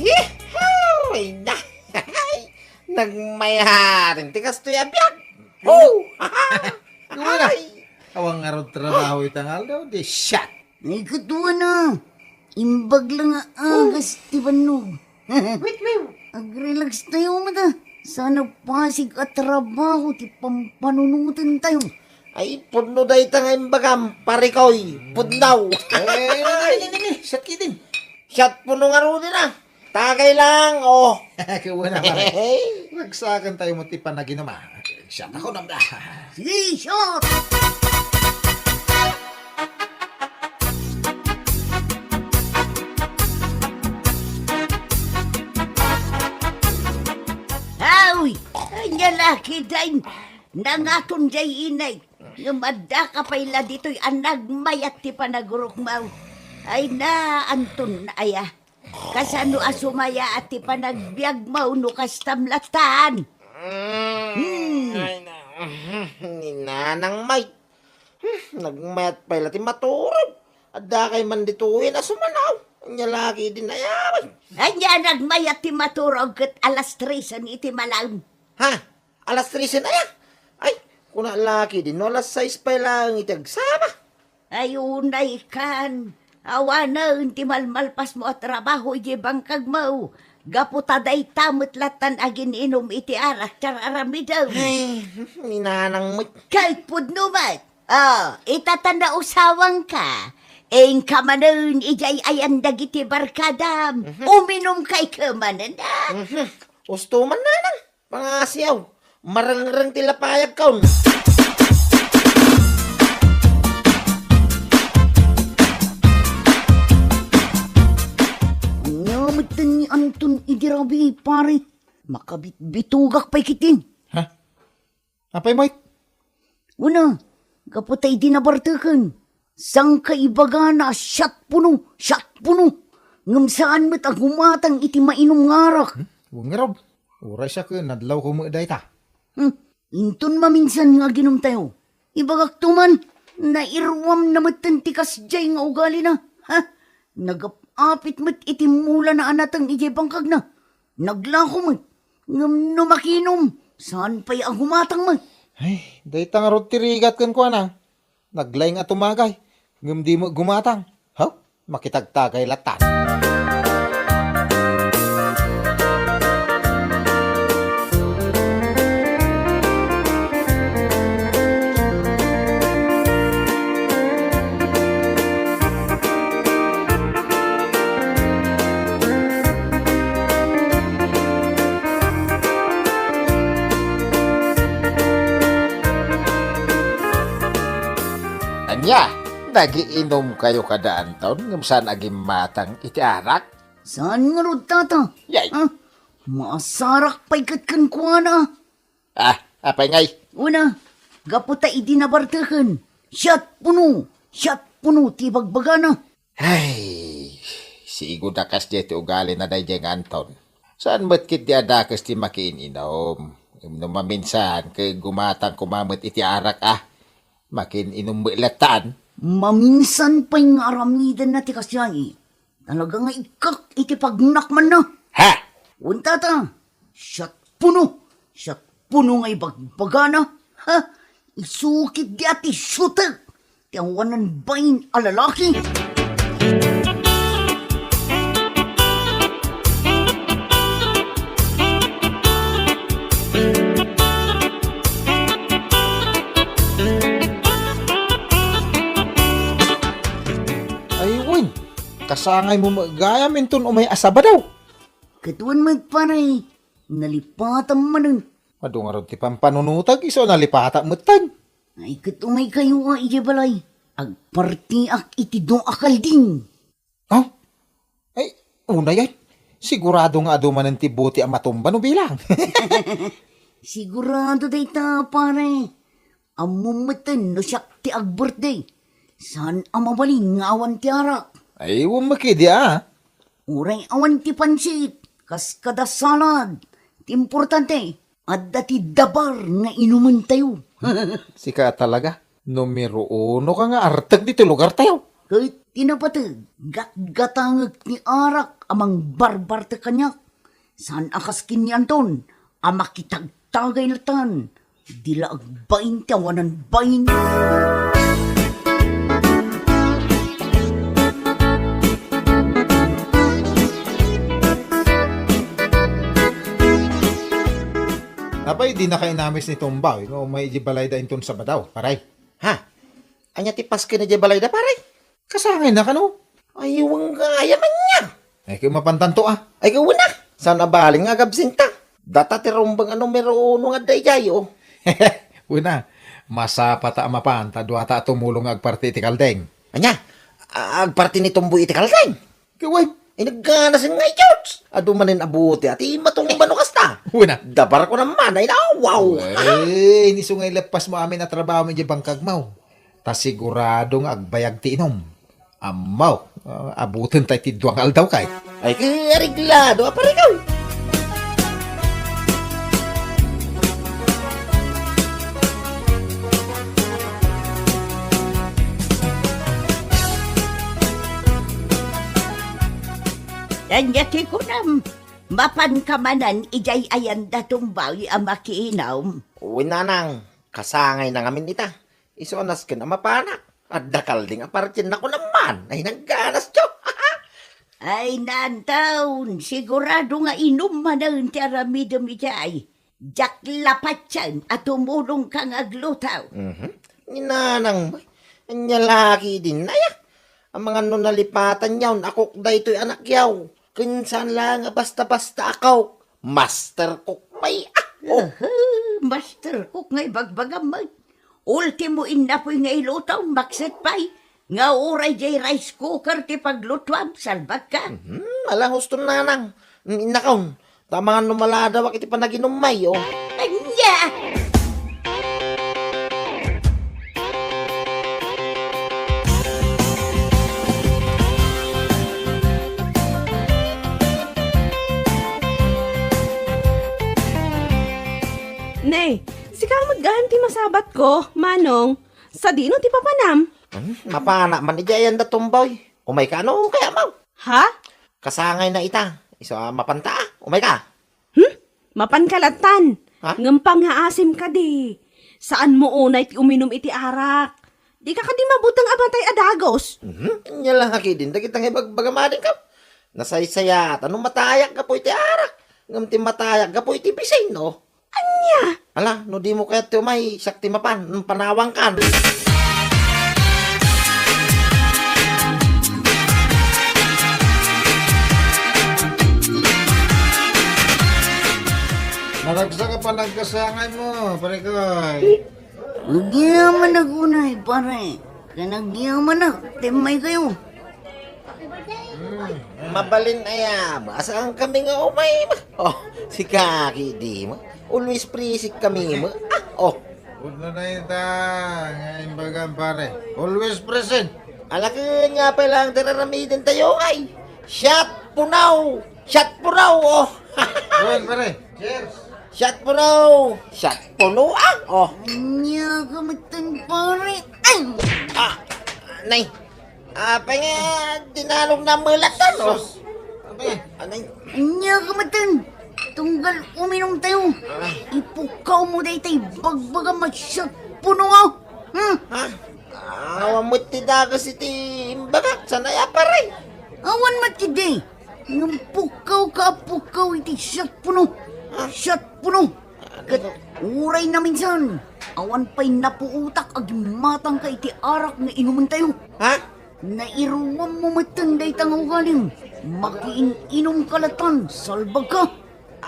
Yehey! Nagmayat ti kastoy a biag. Oh! Ay! Awan ngarud trabaho ita nga aldaw, di siak. Ay, kaduana. Imbag la nga agas ti bannog. Wait, wait. Agrelax tayo, mata. Sana pasig a trabaho ti pampanunotentayo. Ay, pudno dayta nga imbagam, parikoy, pudno. Eh, ni, ni, ni, ni, siat ketdin. Siat puno ngaruden a. Tagay lang, oh. Kuwan na, pare. Ragsakan tayo mo ti panaginuma. Siat ako namda. Sige, siat. Awi, anya laki dain. Nangaton jay inay. Ngem adda ka pay la ditoy a nagmayat ti panagurokmaw. Ay na, Anton, aya. Kasano a sumayaat ti panagbiagmaw no kastam lattan? Hmm. Ay na, ni Nanang May. Hmm, nagmayat pay la ti maturog. Adda kay man ditoy a sumanaw. Anya laki din ayaw. Anya nagmayat ti maturog ket alas tres iti malam. Ha? Alas tres aya? Ay, kuna laki din no alas sais pay laeng iti agsama. Ay, unay kan. Awanen ti malmalpasmo a trabaho iti bangkagmo. Gapu ta dayta met lattan agin-inum iti arak ti ar-aramidem. Ay, ni Nanang met. Kay pudno met. Oh, ita ta nausawangka. Inka manen idiay ayan dagiti barkadam. Mhm. Uminumka ike manen, ah. Mhm. Usto man, Nanang. Pangasiaw, marengreng ti lapayagkon. Ania metten ni Anton idi rabii, pare? Makabitbitugak pay ketdin. Ha? Apay met? Una, gapu ta idi nabarteken, saan ka ibagana a siat puno, siat puno. Ngem saan met a gumatang iti mainum nga arak. Hmm? Wen ngarud, uray siak ket nadlawko met dayta. Hmm, inton maminsan nga aginumtayo, ibagakto man, nairuam na metten ti kasdiay nga ugalina. Ha? Nagap-apit met iti mulana a nateng idiay bangkagna. Naglako met. Ngem no makinum, saan pay a gumatang met. Ay, dayta ngarud ti rigat kenkuana. Naglaing a tumagay, ngem di met gumatang. Haw, makitagtagay lattan. Ania, nagiinumkayo kada Anton ngem saan a gimmatang iti arak? Saan ngarud, tata? Yay. Ah, maasarak pay ket kenkuana. Ah, apay ngay? Una, gapu ta idi nabarteken, siat puno, siat puno ti bagbagana. Ay, sigud a kasdiay ti ugalina daydiay nga Anton. Saan met ketdi a dakes ti makiin-inum. Ngem no maminsan, ket gumatang koma met iti arak a. Makiin-inum met lattan. Maminsan pay nga aramidenna ti kasdiay. Talaga nga ikkak iti pagnak manna. Ha? Wen, tata, siat puno, siat puno nga ibagbagana. Ha? Isu ketdi a ti shooter ti awanan bain a lalaki. Ay, wen, kasangaymo met gayam inton umay a Sabado. Ket wen met, pare, nalipatam manen. Adu ngarud ti pampanunotag isu a nalipatam metten. Ay, ket umaykayo a idiay balay. Agpartiak iti dua a kalding. Oh? Ay, unay ay. Sigurado nga adu manen ti buti a matumba no bilang. Sigurado dayta, pare. Ammom metten no siak ti agbirthday. Saan a mabalin nga awan ti arak. Ay, wen met ketdi a. Uray awan ti pansit, kas kada salad. Ti importante, adda ti dabar nga inumentayo. Sika talaga, numero uno ka nga artek ditoy lugartayo. Ket ti napateg, gatgatangek ti arak a mangbarbartek kaniak. Saan a kas ken ni Anton a makitagtagay lattan. Di la agbain ti awanan bain. Apay, dinaka inamis ni Tumbaw, nga umay idiay balayda inton Sabado, paray? Ha? Ania ti pasken idiay balayda, pare? Kasangayna kano? Ay, wen gayam ania. Ay, ket mapantanto, a. Ay, ket wen a. Saan a balin nga agabsenta? Data ti rumbeng a numero uno nga adda idiay, o. Wen a, masapata a mapan ta duata a tumulong nga agparti iti kaldeng. Ania? A-, agparti ni Tomboy iti kaldeng? Ket wen. Ay, nagganas nga, George. Adu manen a buti a ti matumba no kasta. Wen a. Dabarko naman, ay, nawaw. Ay, isu nga ileppasmo amin a trabahom idiay bangkagmo. Ta sigurado nga agbayag ti inum. Ammo, ah, abutenta iti dua nga aldaw kay. Ay, ket areglado a, pare, ikaw. Ania ti kunam, mapanka manen idiay ayan da Tomboy a makiinum? Wen, nanang, kasangayna ngamin ita. Isu a nasken a mapanak. Adda kalding a partienna kunam man. Ay, nagganas, tiyo. Ay, nantaw, sigurado nga inum manen ti aramidem idiay. Diak la patien a tumulongka nga agluto. Mhm. Ni nanang, bay. Ania la ketdin, aya? Amangan no nalipatan yaw, a cook daytoy anakyaw. Ken saan la nga basta-basta a cook. Master cook pay. Ah, oh. Aha, master cook nga ibagbagam met. Ultimo, innapoy nga ilutom, makset pay. Nga uray diay rice cooker ti paglutuam, salbagka. Mhm, ala, husto, nanang. Innakon. Ta amangan no maladawak iti panaginummi, o. Ania? Ne, sika met gayam ti masabatko, Manong. Sadino ti papanam? Hmm, mapanak man idiay ayan da Tomboy. Umayka no kayatmo? Ha? Kasangayna ita. Isu a mapanta, a. Umayka. Hmm? Mapanka lattan. Ha? Ngem pangngaasim kadi. Saanmo unay ti uminum iti arak. Dika kadi mabuteng a matay a dagus. Mhm. Ania la ketdin dagita nga ibagbagam, adingko. Nasaysayat no matayak gapu iti arak. Ngem ti matayak gapu iti bisin, no? Ania? Ala, no dimo kayat ti umay, siak ti mapan, panawankan. Naragsak a panagkasangaymo, pare koy. Agyamanak unay, pare. Ken agyamanak, ti ummaykayo. Hmm, mabalin aya, a saankami nga umay, ma. Oh, sika ketdi, ma. Always present kami, ma. Ah, oh. Pudno na ita nga imbagam, pare. Always present. Ala, ken nga pay laeng ti raramidentayo, ay. Shot punaw! Shot punaw, oh. Wen, pare. Cheers. Shot punaw! Shot punaw, ah, oh. Ania ka metten, pare. Ay! Ah, nay. Apay nga, dinalog na melatan, oh. Sus! Apay? Anay? Ania ka metten? Tunggal uminumtayo. Ah. Ipukkawmo daytay bagbagam a shot punaw, oh. Hmm? Ha? Awan met ti dagus iti imbagak, saan aya, pare? Awan met idi. Ngem pukkawka a pukkaw iti shot punaw. Ah. Shot punaw. Ket uray naminsan, awan pay napuotak a gimmatangka iti arak nga inumentayo. Ha? Nairuammo metten dayta nga ugalim. Makiin-inumka lattan, salbagka.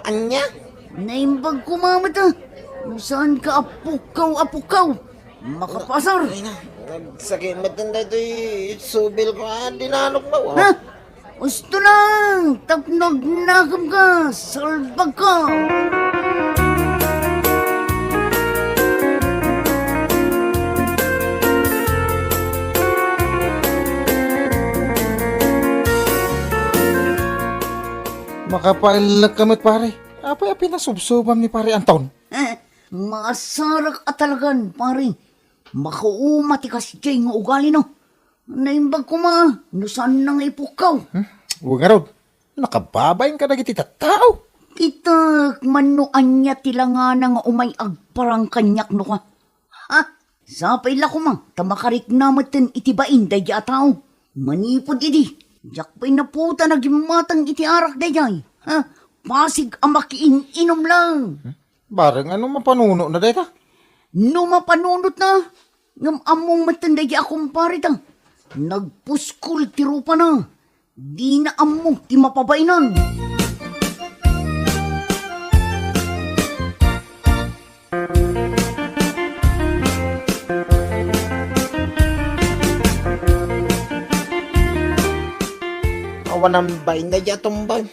Ania? Naimbag koma met, a. No saanka a pukkaw a pukkaw, makapaasar. Ay na, nagsakit metten daytoy subilko a dinalogmo, oh. Ha? Husto lang, tapno agnakemka, salbagka. Makapaellek ka met, pare. Apay a pinasubsobam ni Pare Anton? Eh, maasarak a talagan, pare. Makauma ti kasdiay nga ugalina. Naimbag koma no saanna nga ipukkaw. Hmm? Wen ngarud, nakababain kadagiti tattao. Kitak man no ania ti langana nga umay agparang kaniak no ka. Ha? Sapay la koma ta makarikna metten iti bain daydi a tao. Manipud idi, diak pay napuotan a gimmatang iti arak daydiay. Ha? Pasig a makiin-inum lang. Hmm? Bareng no mapanunotna dayta? No mapanunotna, Ngem ammom metten daydi a kumpareta. Nagpuskol ti rupana. Dina ammo ti mapabainan. Awanan bain daydi a tumbay.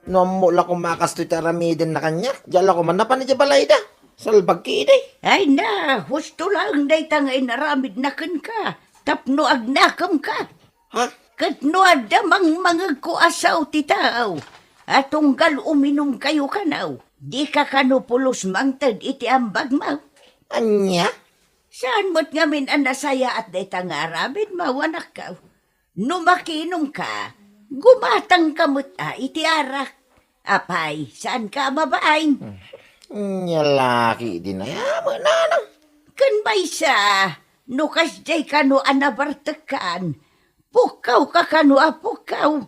No ammo la koma a kastoy ti aramidenna kaniak, diak la koma napan idiay balayda. Salbag ketdi. Ay na, husto laeng dayta nga inaramidna kenka tapno agnakemka. Ha? Ket no adda mangmangegko a sao ti tao a tunggal uminumkayo kano, dika kano pulos mangted iti ambagmo. Ania? Saan met ngamin a nasayaat dayta nga aramidmo, anakko? No makiinumka, gumatangka met a iti arak. Apay, saanka a mabain? Nia la ketdin aya met, nanang? Ken maysa, no kasdiay kano a nabartekkan, pukkawka kano a pukkaw.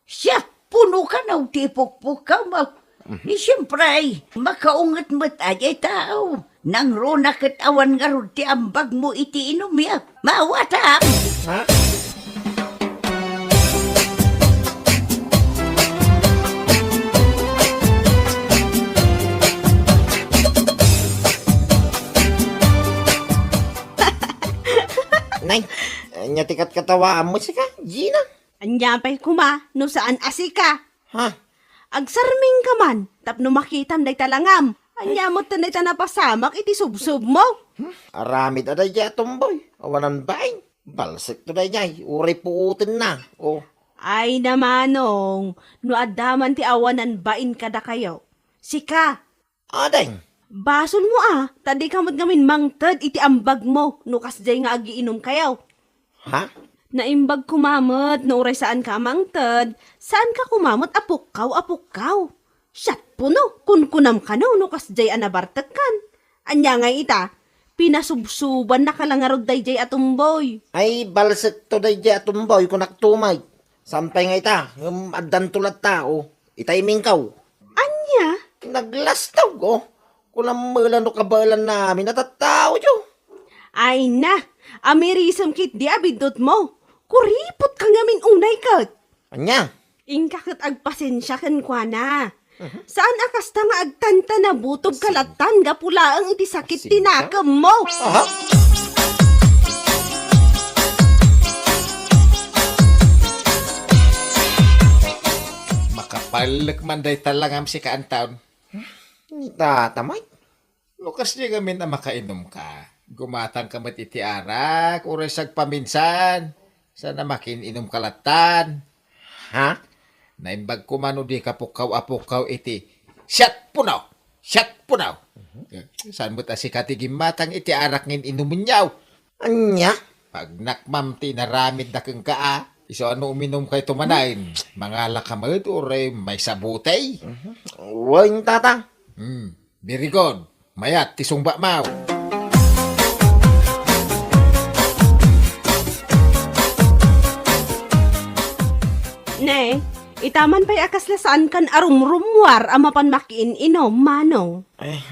Siak puno kano ti ipukpukkawmo. Mhm. Ni siempre, makaunget met a diay tao. Nangruna ket awan ngarud ti ambagmo iti inumyo. Mawatam! Ha? Nay, ania ti katkatawaanmo, sika, Gina? Ania pay koma no saan a sika? Ha? Agsarmingka man tapno makitam dayta langam. Ania met dayta napasamak iti subsubmo? Hmm? Aramid a daydiay a tumbay. Awanan bain. Balsekto daydiay. Uray puotenna. Oh. Ay, namanong, no adda man ti awanan bain kadakayo. Sika, Ading. Basolmo a, ta dika met ngamin mangted iti ambagmo no kasdiay nga agiinumkayo. Ha? Naimbag koma met no uray saanka a mangted, saanka koma met a pukkaw a pukkaw. Siat puno, kunkunam kano no kasdiay a nabartekkan. Ania ngay ita? Pinasubsubannaka la ngarud daydiay a tumbay. Ay, balsekto daydiay a tumbay, kunak tumay. Sampay nga ita, ngem addanto latta, o. Ita imingkaw. Ania? Naglastog, o. Kunam met la no kabaelannamin a tattaoyo. Ay na, amirisem ketdi a biddutmo. Kuripot ka ngamin unay ket. Ania? Inka ket agpasensia kenkuana. Mhm. Saan a kasta nga agtantanabutob ka lattan gapu laeng iti sakit ti nakemmo. Aha. Makapallek man dayta langam, sika, Anton. Ni tata, Mike? No kasdiay ngamin a makainumka, gumatangka met iti arak, uray sagpaminsan, saan a makiin-inumka lattan. Ha? Naimbag koma no dika pukkaw a pukkaw iti siat puno! Siat puno! Mhm. Saan met a sika ti gimmatang iti arak nga in-inumenyo? Ania? Pagnakmam ti inaramidda kenka a, isu a no uminumkayto manen, mangalaka met uray maysa a botey. Mhm. Wen, tata. Hmm. Very good. Mayat ti sungbam. Ne, ita man pay a kasla saankan a rumrummuar a mapan makiin-inum, manong. Ay,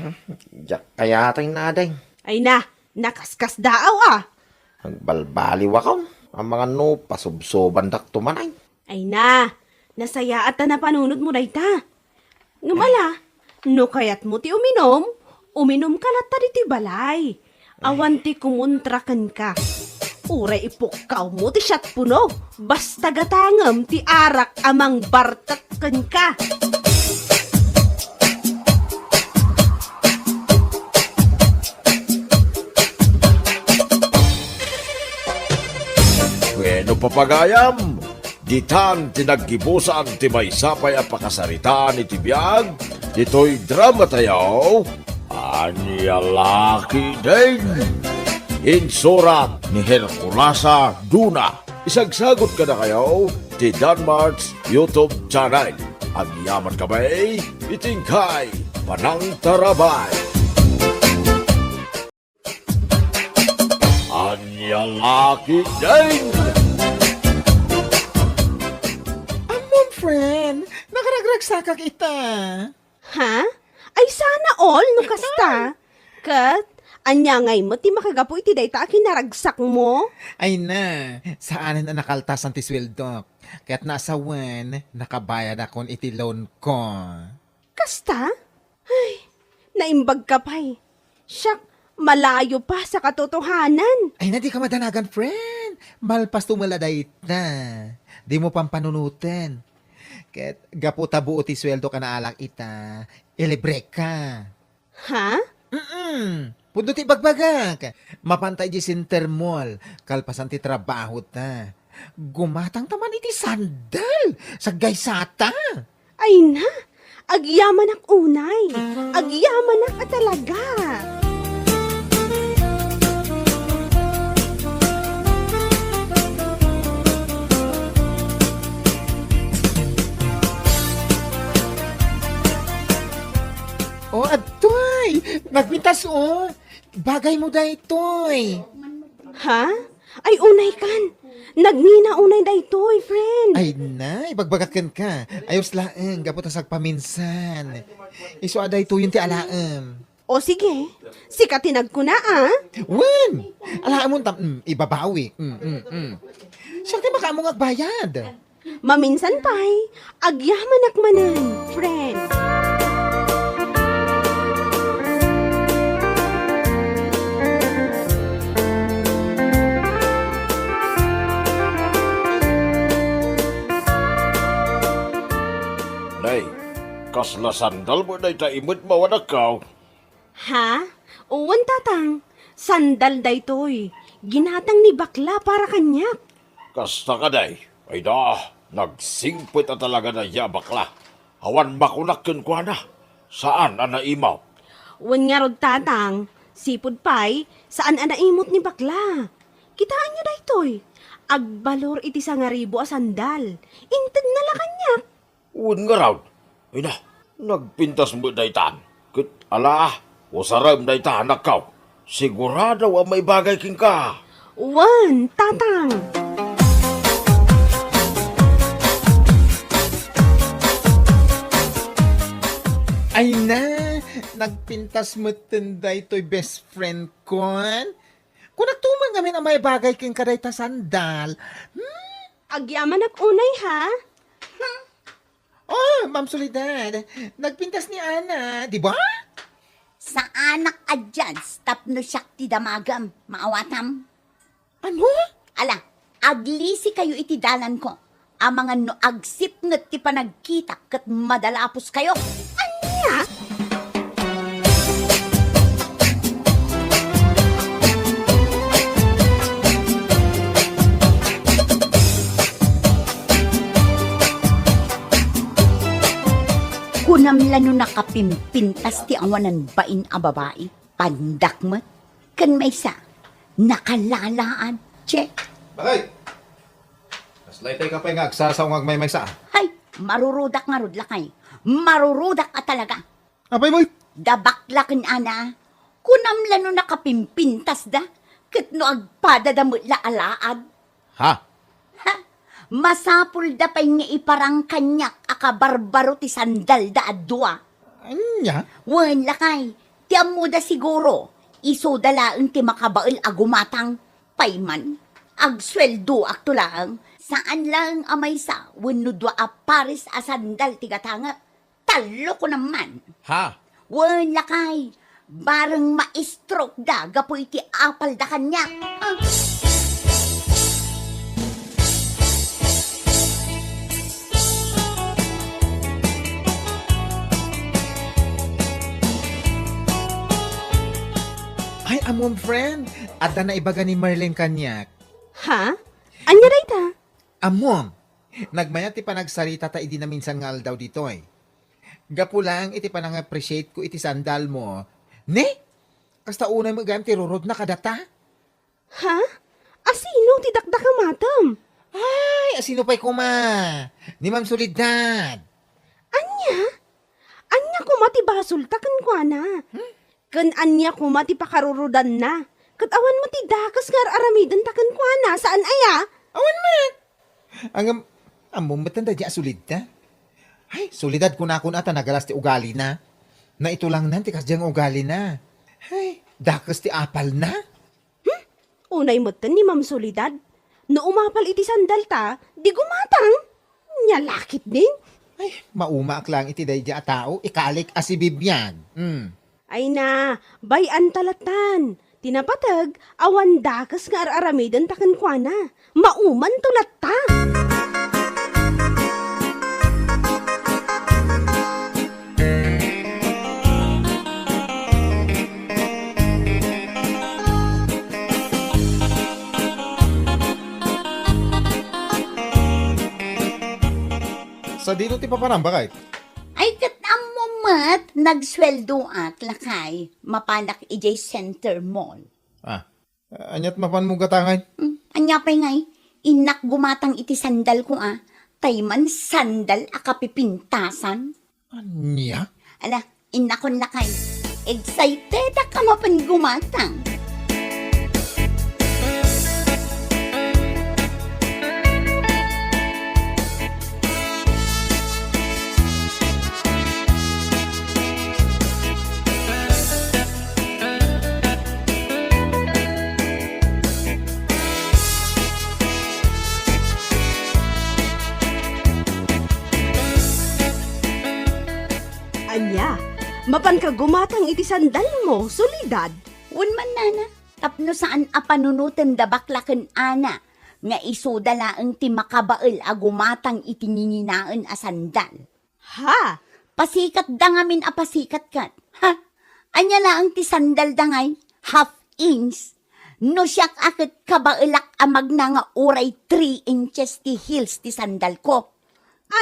diak kayatay nadeng. Ay na, nakaskasdaaw a. Agbalbaliwakon. Amangan no pasubsobandakto man ay. Ay na, nasayaat ta napanunotmo dayta. Ngem ala, no kayatmo ti uminum, uminumka latta ditoy balay. Awan ti kumontra kenka. Uray ipukkawmo ti siat puno, basta gatangem ti arak a mangbartek kenka. Wenno, papagayam, ditan ti naggibusan ti maysa pay a pakasaritaan iti biag ditoy dramatayo, Ania La Ketdin. Insurat ni Herculasa Duna. Isagsagut kadakayo ti Danmart's YouTube channel. Agyaman kami iti inkay panangtarabay. Ania La Ketdin! Ammom, friend, nakaragragsakak ita. Ha? Ay, sana all no kasta. Ket, Ania ngay met ti makagapu iti dayta a kinaragsakmo? Ay na, saanen a nakaltasan ti sueldok. Ket naasawen, nakabayadakon iti loan-ko. Kasta? Ay, naimbag ka pay. Siak, malayo pa sa katotohanan. Ay na, di ka madanagan, friend. Malpas tumala dayta. Di mo pampanunoten. Ket gapu ta buo ti sueldo ka naalak ita, ilibre ka. Ha? Mm-mm. Pudno ti bagbagak. Mapanta iti Center Mall, kalpasan ti trabaho ta. Gumatang ta man iti sandal. Saggaysa ta. Ay na, agyamanak unay. Agyamanak a talaga. Oh, adtoy! Nagpintas, oh! Bagay mo daytoy! Ha? Ay, unay kan! Nagngina unay daytoy, friend! Ay na, ibagbagak kenka. Ayos laeng, gapu ta sagpaminsan. Isu a daytoyen ti alaem. O sige, sika ti nagkuna, ah? Wen! Alaemon tam, mm, ibabawi. Mm, mm, mm. Siak ti makaammo nga agbayad. Maminsan pay, agyamanak manen, friend. Nay, kasla sandal mo dayta imed mawanagkaw? Ha? Wen, Tatang. Sandal daytoy. Ginatang ni Bakla para kaniak. Kasta kadi? Ay da, nagsingpet a talaga dayta a bakla. Awan makunak kenkuana. Saan a naimaw. Wen ngarud, Tatang. Sipud pay, saan a naimot ni Bakla. Kitaenyo daytoy. Agbalor iti sangaribu a sandal. Intedna la kaniak. Wen ngarud, ay na, nagpintas met daytan. Ket ala, usarem dayta, anakko. Sigurado a maibagay kenka. Wen, Tatang. Ay na, nagpintas metten daytoy best friend kon. Kunakto man ngamin a maibagay kenka dayta sandal. Hmm? Agyamanak unay, ha? Oh, Ma'am Soledad, nagpintas ni Ana, di ba? Saanak a judge tapno siak ti damagem, maawatam. Ano? Ala, aglisikayo iti dalanko. Amangan no agsipnget ti panagkitak ket madalaposkayo. Ania? Kunam la no nakapimpintas ti awanan bain a babai, pandak met. Ken maysa, nakalalaad, che. Bakay! Kasla itay ka pay nga agsasao nga agmaymaysa. Hay, marurudak ngarud, lakay. Marurudak a talaga. Apay mo? Dabak la ken Ana. Kunam la no nakapimpintasda, ket no agpadada met la alaad. Ha? Ha? Masapulda pay nga iparang kaniak a kabarbaro ti sandalda a dua. Ania? Wen, lakay, ti ammoda siguro, isuda laeng ti makabael a gumatang. Pay man, agsueldoakto laeng, saan laeng a maysa wenno dua a pares a sandal ti gatangek. Tallo ko naman. Ha? Wen, lakay, bareng ma-stroke da gapu iti apalda kaniak. Ah. Ay, ammom, friend, adda naibaga ni Marlene kaniak. Ha? Ania dayta? Ammom, nagmayat ti panagsarita ta idi naminsan nga aldaw ditoy. Gapu laeng iti panang-appreciate ko iti sandal mo. Ne? Kasta unay met gayam ti rurod na kadata? Ha? Asino ti dakdakamatem? Ay, asino pay koma? Ni Ma'am Soledad. Ania? Ania koma ti basolta kenkuana? Hmm? Ken ania koma ti pakarurudanna? Ket awan met ti dakes nga ar-aramidenta kenkuana, saan aya? Awan met. Ngem, ammom met daydiay a Soledad. Ay, Soledad kunakon a ta nagalas ti ugalina. Naitulangnan ti kasdiay nga ugalina. Ay, Dakes ti apalna? Hmm? Unay metten ni Ma'am Soledad. No umapal iti sandalta, di gumatang. Nya la ketdin. Ay, maumaak laeng iti daydi a tao, ikalik a sibibiag. Hmm. Ay na, bay-anta lattan. Ti napateg, awan dakes nga ar-aramidenta kenkuana. Maumanto latta. Sadino ti papanam, baket? Ay, ket ammo met, nagsueldoak, lakay. Mapanak idiay Center Mall. Ah, aniat mapanmo gatangay? Hmm, ania pay ngay? Innak gumatang iti sandalko, a. Tay man sandal a kapipintasan. Ania? Ala, innakon lakay. Excited a kamapan gumatang. Ania, mapanka gumatang iti sandalmo, Soledad? Wen man, nana, tapno saan a panunoten da bakla ken Ana, nga isuda laeng ti makabael a gumatang iti nginginaen a sandal. Ha? Pasikatda ngamin a pasikat ket. Ha? Ania laeng ti sandalda ngay? Half inch? No siak a ket kabaelak a magna nga uray three inches ti heels ti sandalko.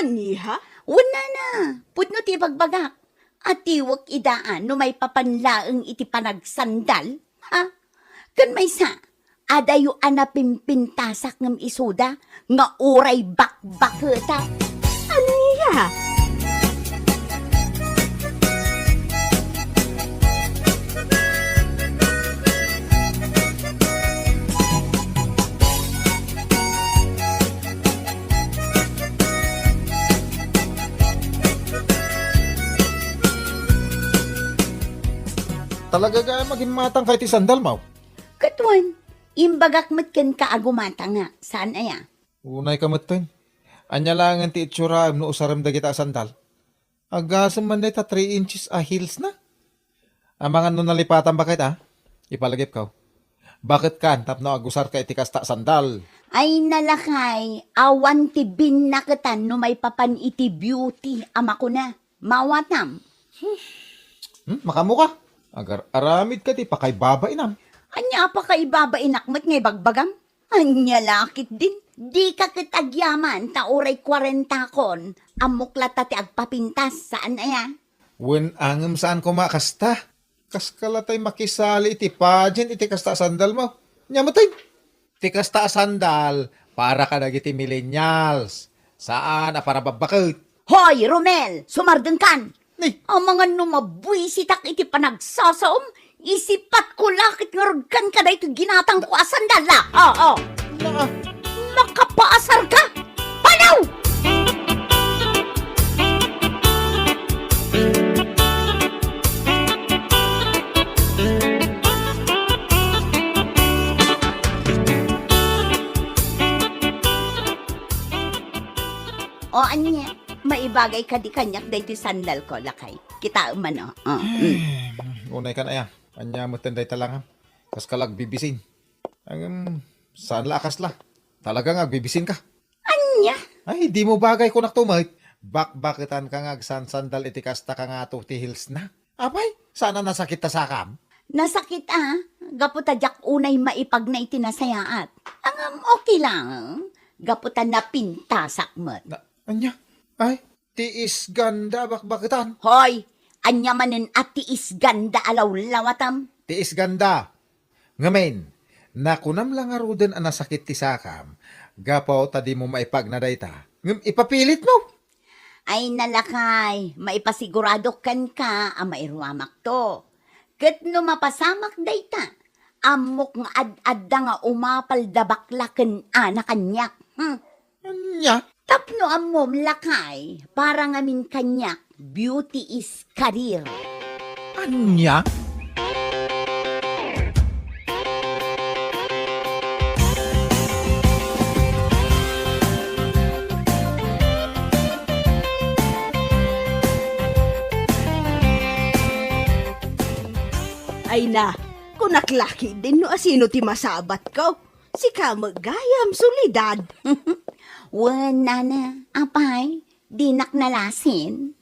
Ania? Wen, nana, pudno ti ibagbagak. Atiwek ida a no maipapan laeng iti panagsandal. Ha? Ken maysa, adayo a napimpintasak ngem isuda nga uray bakbaketa. Ania? Talaga gayam a gimmatangka iti sandalmo? Ket wen, imbagak met kenka a gumatangak, saan aya? Unayka metten. Ania laengen ti itsuram no usarem dagita a sandal? Agasem man dayta three inches a heelsna. Amangan no nalipatan, baket, a? Ipalagipko. Baketkan tapno agusarka iti kasta a sandal? Ay, nalakay, awan ti binnaketan no maipapan iti beauty a makuna. Maawatam. Hmm, makaammoka. Agar-aramidka ti pakaibabainam. Ania a pakaibabainak met nga ibagbagam? Ania la ketdin? Dika ket agyaman ta uray kuarentakon. Ammok latta ti agpapintas, saan aya? Wen, ngem saan koma a kasta. Kaska latay makisali iti pageant iti kasta a sandalmo. Ania metten? Ti kasta a sandal, para kadagiti millennials. Saan a para babbaket. Hoy, Romel! Sumardengkan! Ni? Amangan no mabuisitak iti panagsasaom, isipatko la ket ngarud kenka daytoy ginatangko a sandal, a? Oo. Naa. Makapaasarka? Panaw! O, ania? Maibagay kadi kaniak daytoy sandalko, lakay. Kitaem man, o. O, mm. Unaykan aya. Ania metten dayta langam? Kaska la agbibisin. Ngem, saan la a kasla. Talaga nga agbibisinka. Ania? Ay, dimo bagay, kunakto met. Bakbaketanka nga agsansandal iti kasta kangato ti heelsna. Apay, saan a nasakit ta sakam? Nasakit a, gapu ta diak unay maipagna iti nasayaat. Ngem okay lang, gapu ta napintasak met. Na, ania? Ay, tiis ganda bakbaketan. Hoy, ania manen a tiis ganda a lawlawatam? Tiis ganda. Ngamin, nakunam la ngaruden a nasakit ti sakam, gapu ta dimo maipagna dayta, ngem ipapilitmo. Ay, nalakay, maipasiguradok kenka a mairuamakto. Ket no mapasamak dayta, ammok nga ad-adda nga umapal da bakla ken Ana kaniak. Hmm. Ania? Tapno ammom, lakay, para ngamin kaniak, beauty is career. Ania? Ay na, kunak la ketdin no asino ti masabatko. Sika met gayam, Soledad. Wen, nana, apay, dinak nalasin?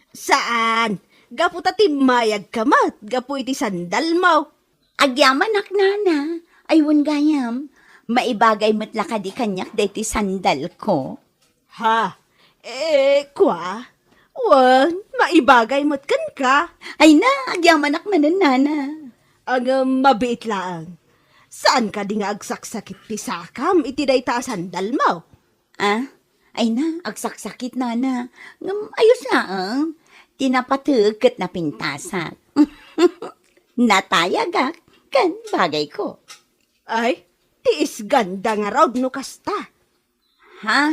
Saan, gapu ta timmayagka met gapu iti sandalmo. Agyamanak, nana. Ay, wen gayam, maibagay met la kadi kaniak daytoy sandalko? Ha? Eh, kua? Wen, maibagay met kenka. Ay na, agyamanak manen, nana. Ngem mabiit laeng. Saan kadi nga agsaksakit ti sakam iti dayta a sandalmo? Ah? Ay na, agsaksakit, nana. Ngem ayos laeng. Ti napateg ket napintasak. Natayagak ken bagayko. Ay, ti isganda ngarud no kasta. Ha?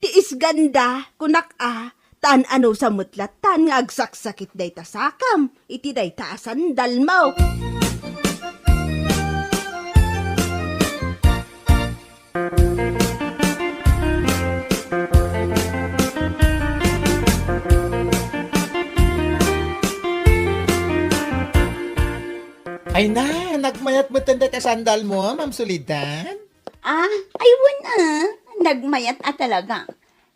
Ti isganda, kunak a, ta an-anusa met lattan nga agsaksakit dayta sakam iti dayta a sandalmo. Ay na, nagmayat met dayta sandalmo, Ma'am Soledad? Ah, ay, wen a. Nagmayat a talaga.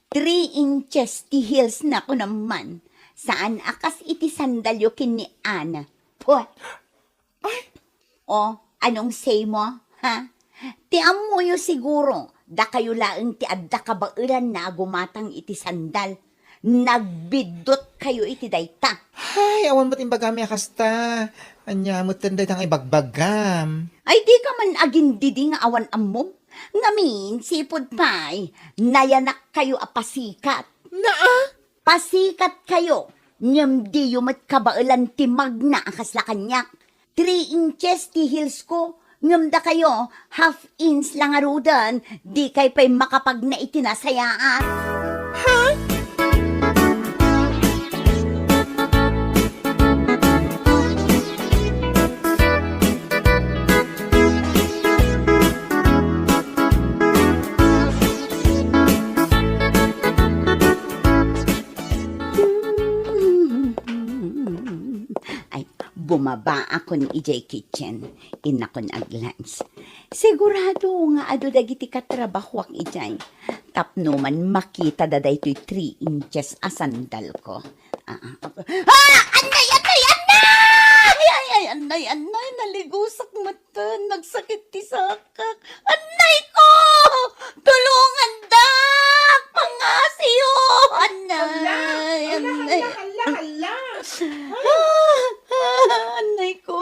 Three inches ti heels na kunam man. Saan a kas iti sandalyo ken ni Ana. Puh! Ay! O, anong say mo, ha? Ti ammoyo siguro, dakayo laeng ti adda kabaelanna a gumatang iti sandal. Nagbiddutkayo iti dayta. Ay, awan met imbagami a kasta. Ania metten dayta nga ibagbagam? Ay, dika man agindidi nga awan ammom. Ngamin, sipud pay, nayanakkayo a pasikat. Naa? Pasikatkayo, ngem diyo met kabaelan ti magna a kasla kaniak. Three inches ti heels ko, ngem dakayo, half inch la ngaruden, dikay pay makapagna iti nasayaat. Ha? Ay, bumaba akon idiay kitchen. Innakon ag-lunch. Sigurado nga adu dagiti katrabahuak idiay. Tapno man makita da daytoy three inches a sandalko. Ah, ah, ah. Ah! Annay, annay, annay! Ay, ay, annay, annay, naligusak met. Tan, nagsakit ti sakak. Annay ko! Tulungan da! Pangasiyo! Annay! Hala, hala, annay. Hala, hala, hala. Ah, ah, annay ko.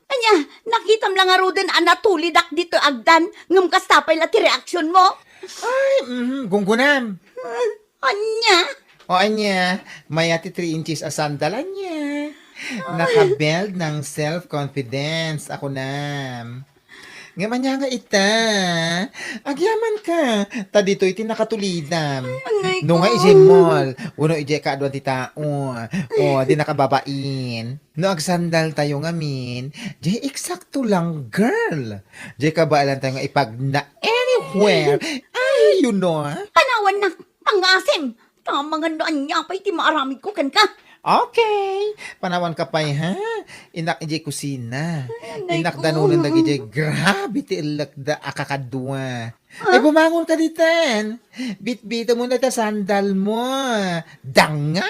Ania, nakitam la ngaruden a natulidak ditoy agdan, ngem kasta pay la ti reaksyon mo? Ay, mhm, gunggunam. Ania? O ania, mayat ti three inches a sandal, ania. Ay. Naka-build ng self-confidence, a kunam. Ngem ania nga ita? Agyamanka, ta ditoy ti nakatulidam. Ay, annay ko. No nga idiay mall, wenno idiay kaaduan ti tao, o, di nakababain. No agsandaltayo ngamin, diay eksakto lang, girl. Diay kabaelantayo nga ipagna anywhere. Ay, you know, ah. Panawannak, pangasim. Tamangan no ania pay ti maaramidko kenka. Okay. Panawanka pay, ha? Innak idiay kusina. Ay, annay ko. Innak danongen dagidiay grabe ti ellekda a kakadua. Ah? Ay, bumangonka ditan. Bitbitemon dayta sandalmo. Danga!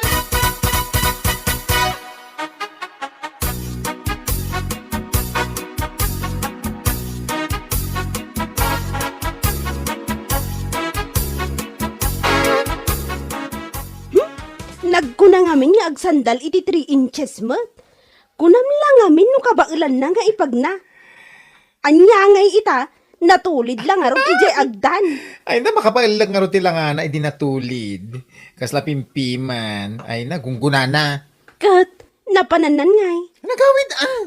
Hmm? Nagkuna ngamin nga agsandal iti three inches met. Kunam la ngamin no kabaelanna nga ipagna. Ania ngay ita, natulid la ngarud idiay agdan. Ay na, makabaellek ngarud ti langana idi natulid. Kasla pimpiman. Ay na, gunggunana. Ket, napanannan ngay. Nagawid, ah!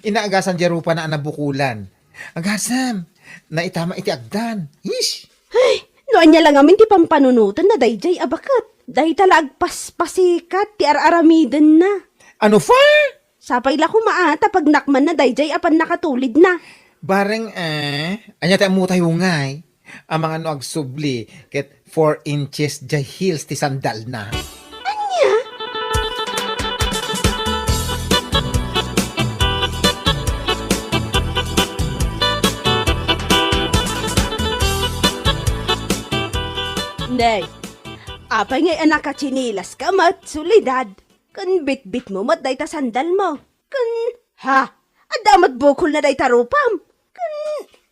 Inaagasan diay rupana a nabukolan. Agasam, naitama iti agdan. Ish! Ay, no ania la ngamin ti pampanunotenna daydiay a baket. Dayta la agpaspasikat ti ar-aramidenna. Ano pa? Sapay la koma a ta pagnakmanna daydiay a pannakatulidna. Bareng, eh, ania ti ammotayo ngay? Amangan no agsubli ket four inches diay heels ti sandalna. Ania? Day, apay ngay a nakatsinilaska met, Soledad? Ken bitbitmo met dayta sandalmo. Ken, ha? Adda met bukolna dayta rupam? Ken,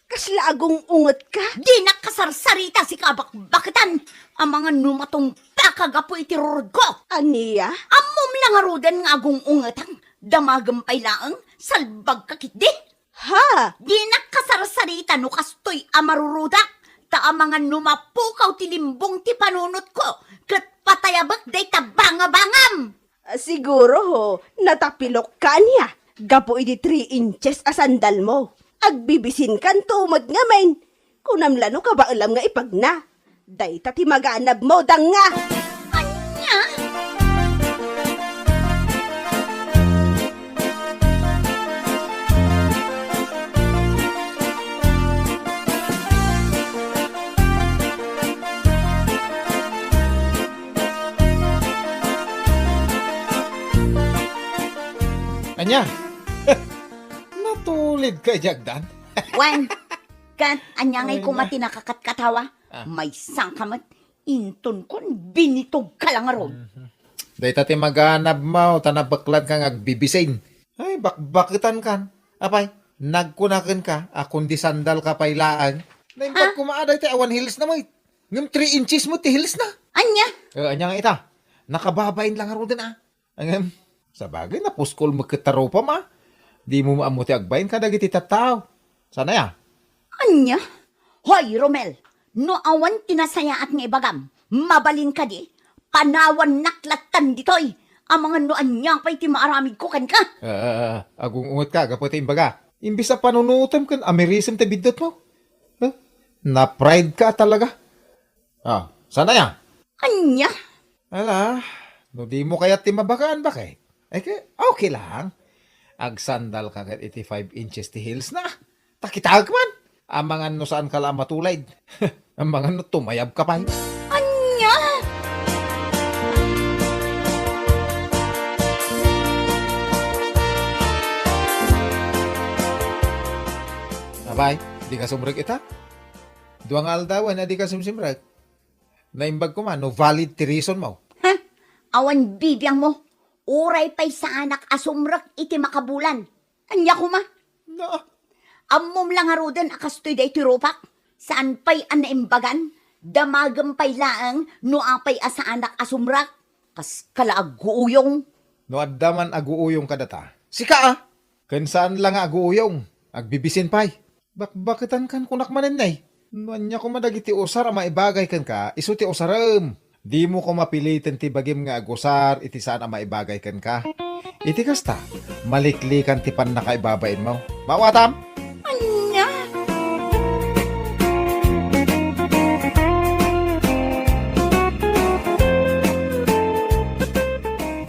kasla agung-ungetka? Dinak kasarsarita, sika a bakbaketan! Amangan no matumpaka gapu iti rurudko! Ania? Ammom la ngaruden nga agung-ungetak, damagem pay laeng, salbagka ketdi! Ha? Dinak kasarsarita no kastoy a marurudak, ta amangan no mapukaw ti limbong ti panunotko, ket patayabek dayta bangabangam! Ah, siguro, ho, natapilokka ania gapu iti three inches a sandalmo. Agbibisinkanto met ngamin. Kunam la no kabaelam nga ipagna. Dayta ti maganabmo, danga! Ania? Ania? Natulidka idiay agdan? Wen, ket ania ngay koma ti nakakatkatawa? Ah. Maysa ka met, intonkon binitogka la ngarud. Mhm. Dayta ti maganabmo, ta nabekladka nga agbibisin. Ay, bakbaketankan. Apay, nagkuna kenka a kundi sandalka pay laeng. Naimbag koma a dayta awan heelsna met. Ngem three inches met ti heelsna. Ania? Eh, ania nga ita? Nakababain la ngaruden a. Ngem, sabagay, napuskol met ket ta rupam a. Dimo ammo ti agbain kadagiti tattao. Saan aya? Ania? Hoy, Romel, no awan ti nasayaat nga ibagam, mabalin kadi, panawannak lattan ditoy. Amangan no ania pay ti maaramidko kenka. Ah, ah, ah, agung-ungetka gapu ti imbaga. Imbes a panunutem ken amirisem ti biddutmo. Huh? Na-pride ka talaga. Ah, saan aya? Ania? Ala, no dimo kayat ti mabagaan, baket? Ay, ke, okay lang. Agsandalka ket iti five inches ti heelsna. Ta kitaek man. Amangan no saanka la a matulid. Amangan no tumayabka pay. Ania? Apay, dika sumrek ita? Dua nga aldawen a dika sumsumrek. Naimbag koma no valid ti reasonmo. Ha? Awan bibiangmo. Uray pay saanak a sumrek iti makabulan. Ania koma? No. Ammom la ngaruden a kastoy daytoy rupak. Saan pay a naimbagan? Damagem pay laeng no apay a saanak a sumrek. Kaska la agguuyong. No adda man agguuyong kadata, sika a. Ken saan la nga agguuyong, agbibisin pay. Bakbaketankan kunak manen, nay. No ania koma dagiti usar a maibagay kenka, isu ti usarem. Dimo koma piliten ti bagim nga agusar iti saan a maibagay kenka. Iti kasta, maliklikan ti pannakaibabainmo. Maawatam? Ania?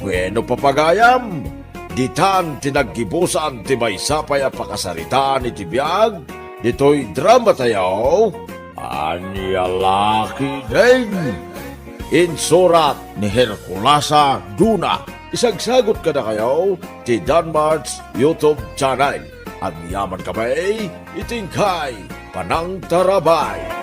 Bueno, papagayam, ditan ti naggibusan ti maysa pay a pakasaritaan iti biag ditoy drama tayo, Ania La Ketdin. Insurat ni Herculasa Duna. Isagsagut kadakayo ti Danmart's YouTube channel. Agyaman kami iti inkay panangtarabay.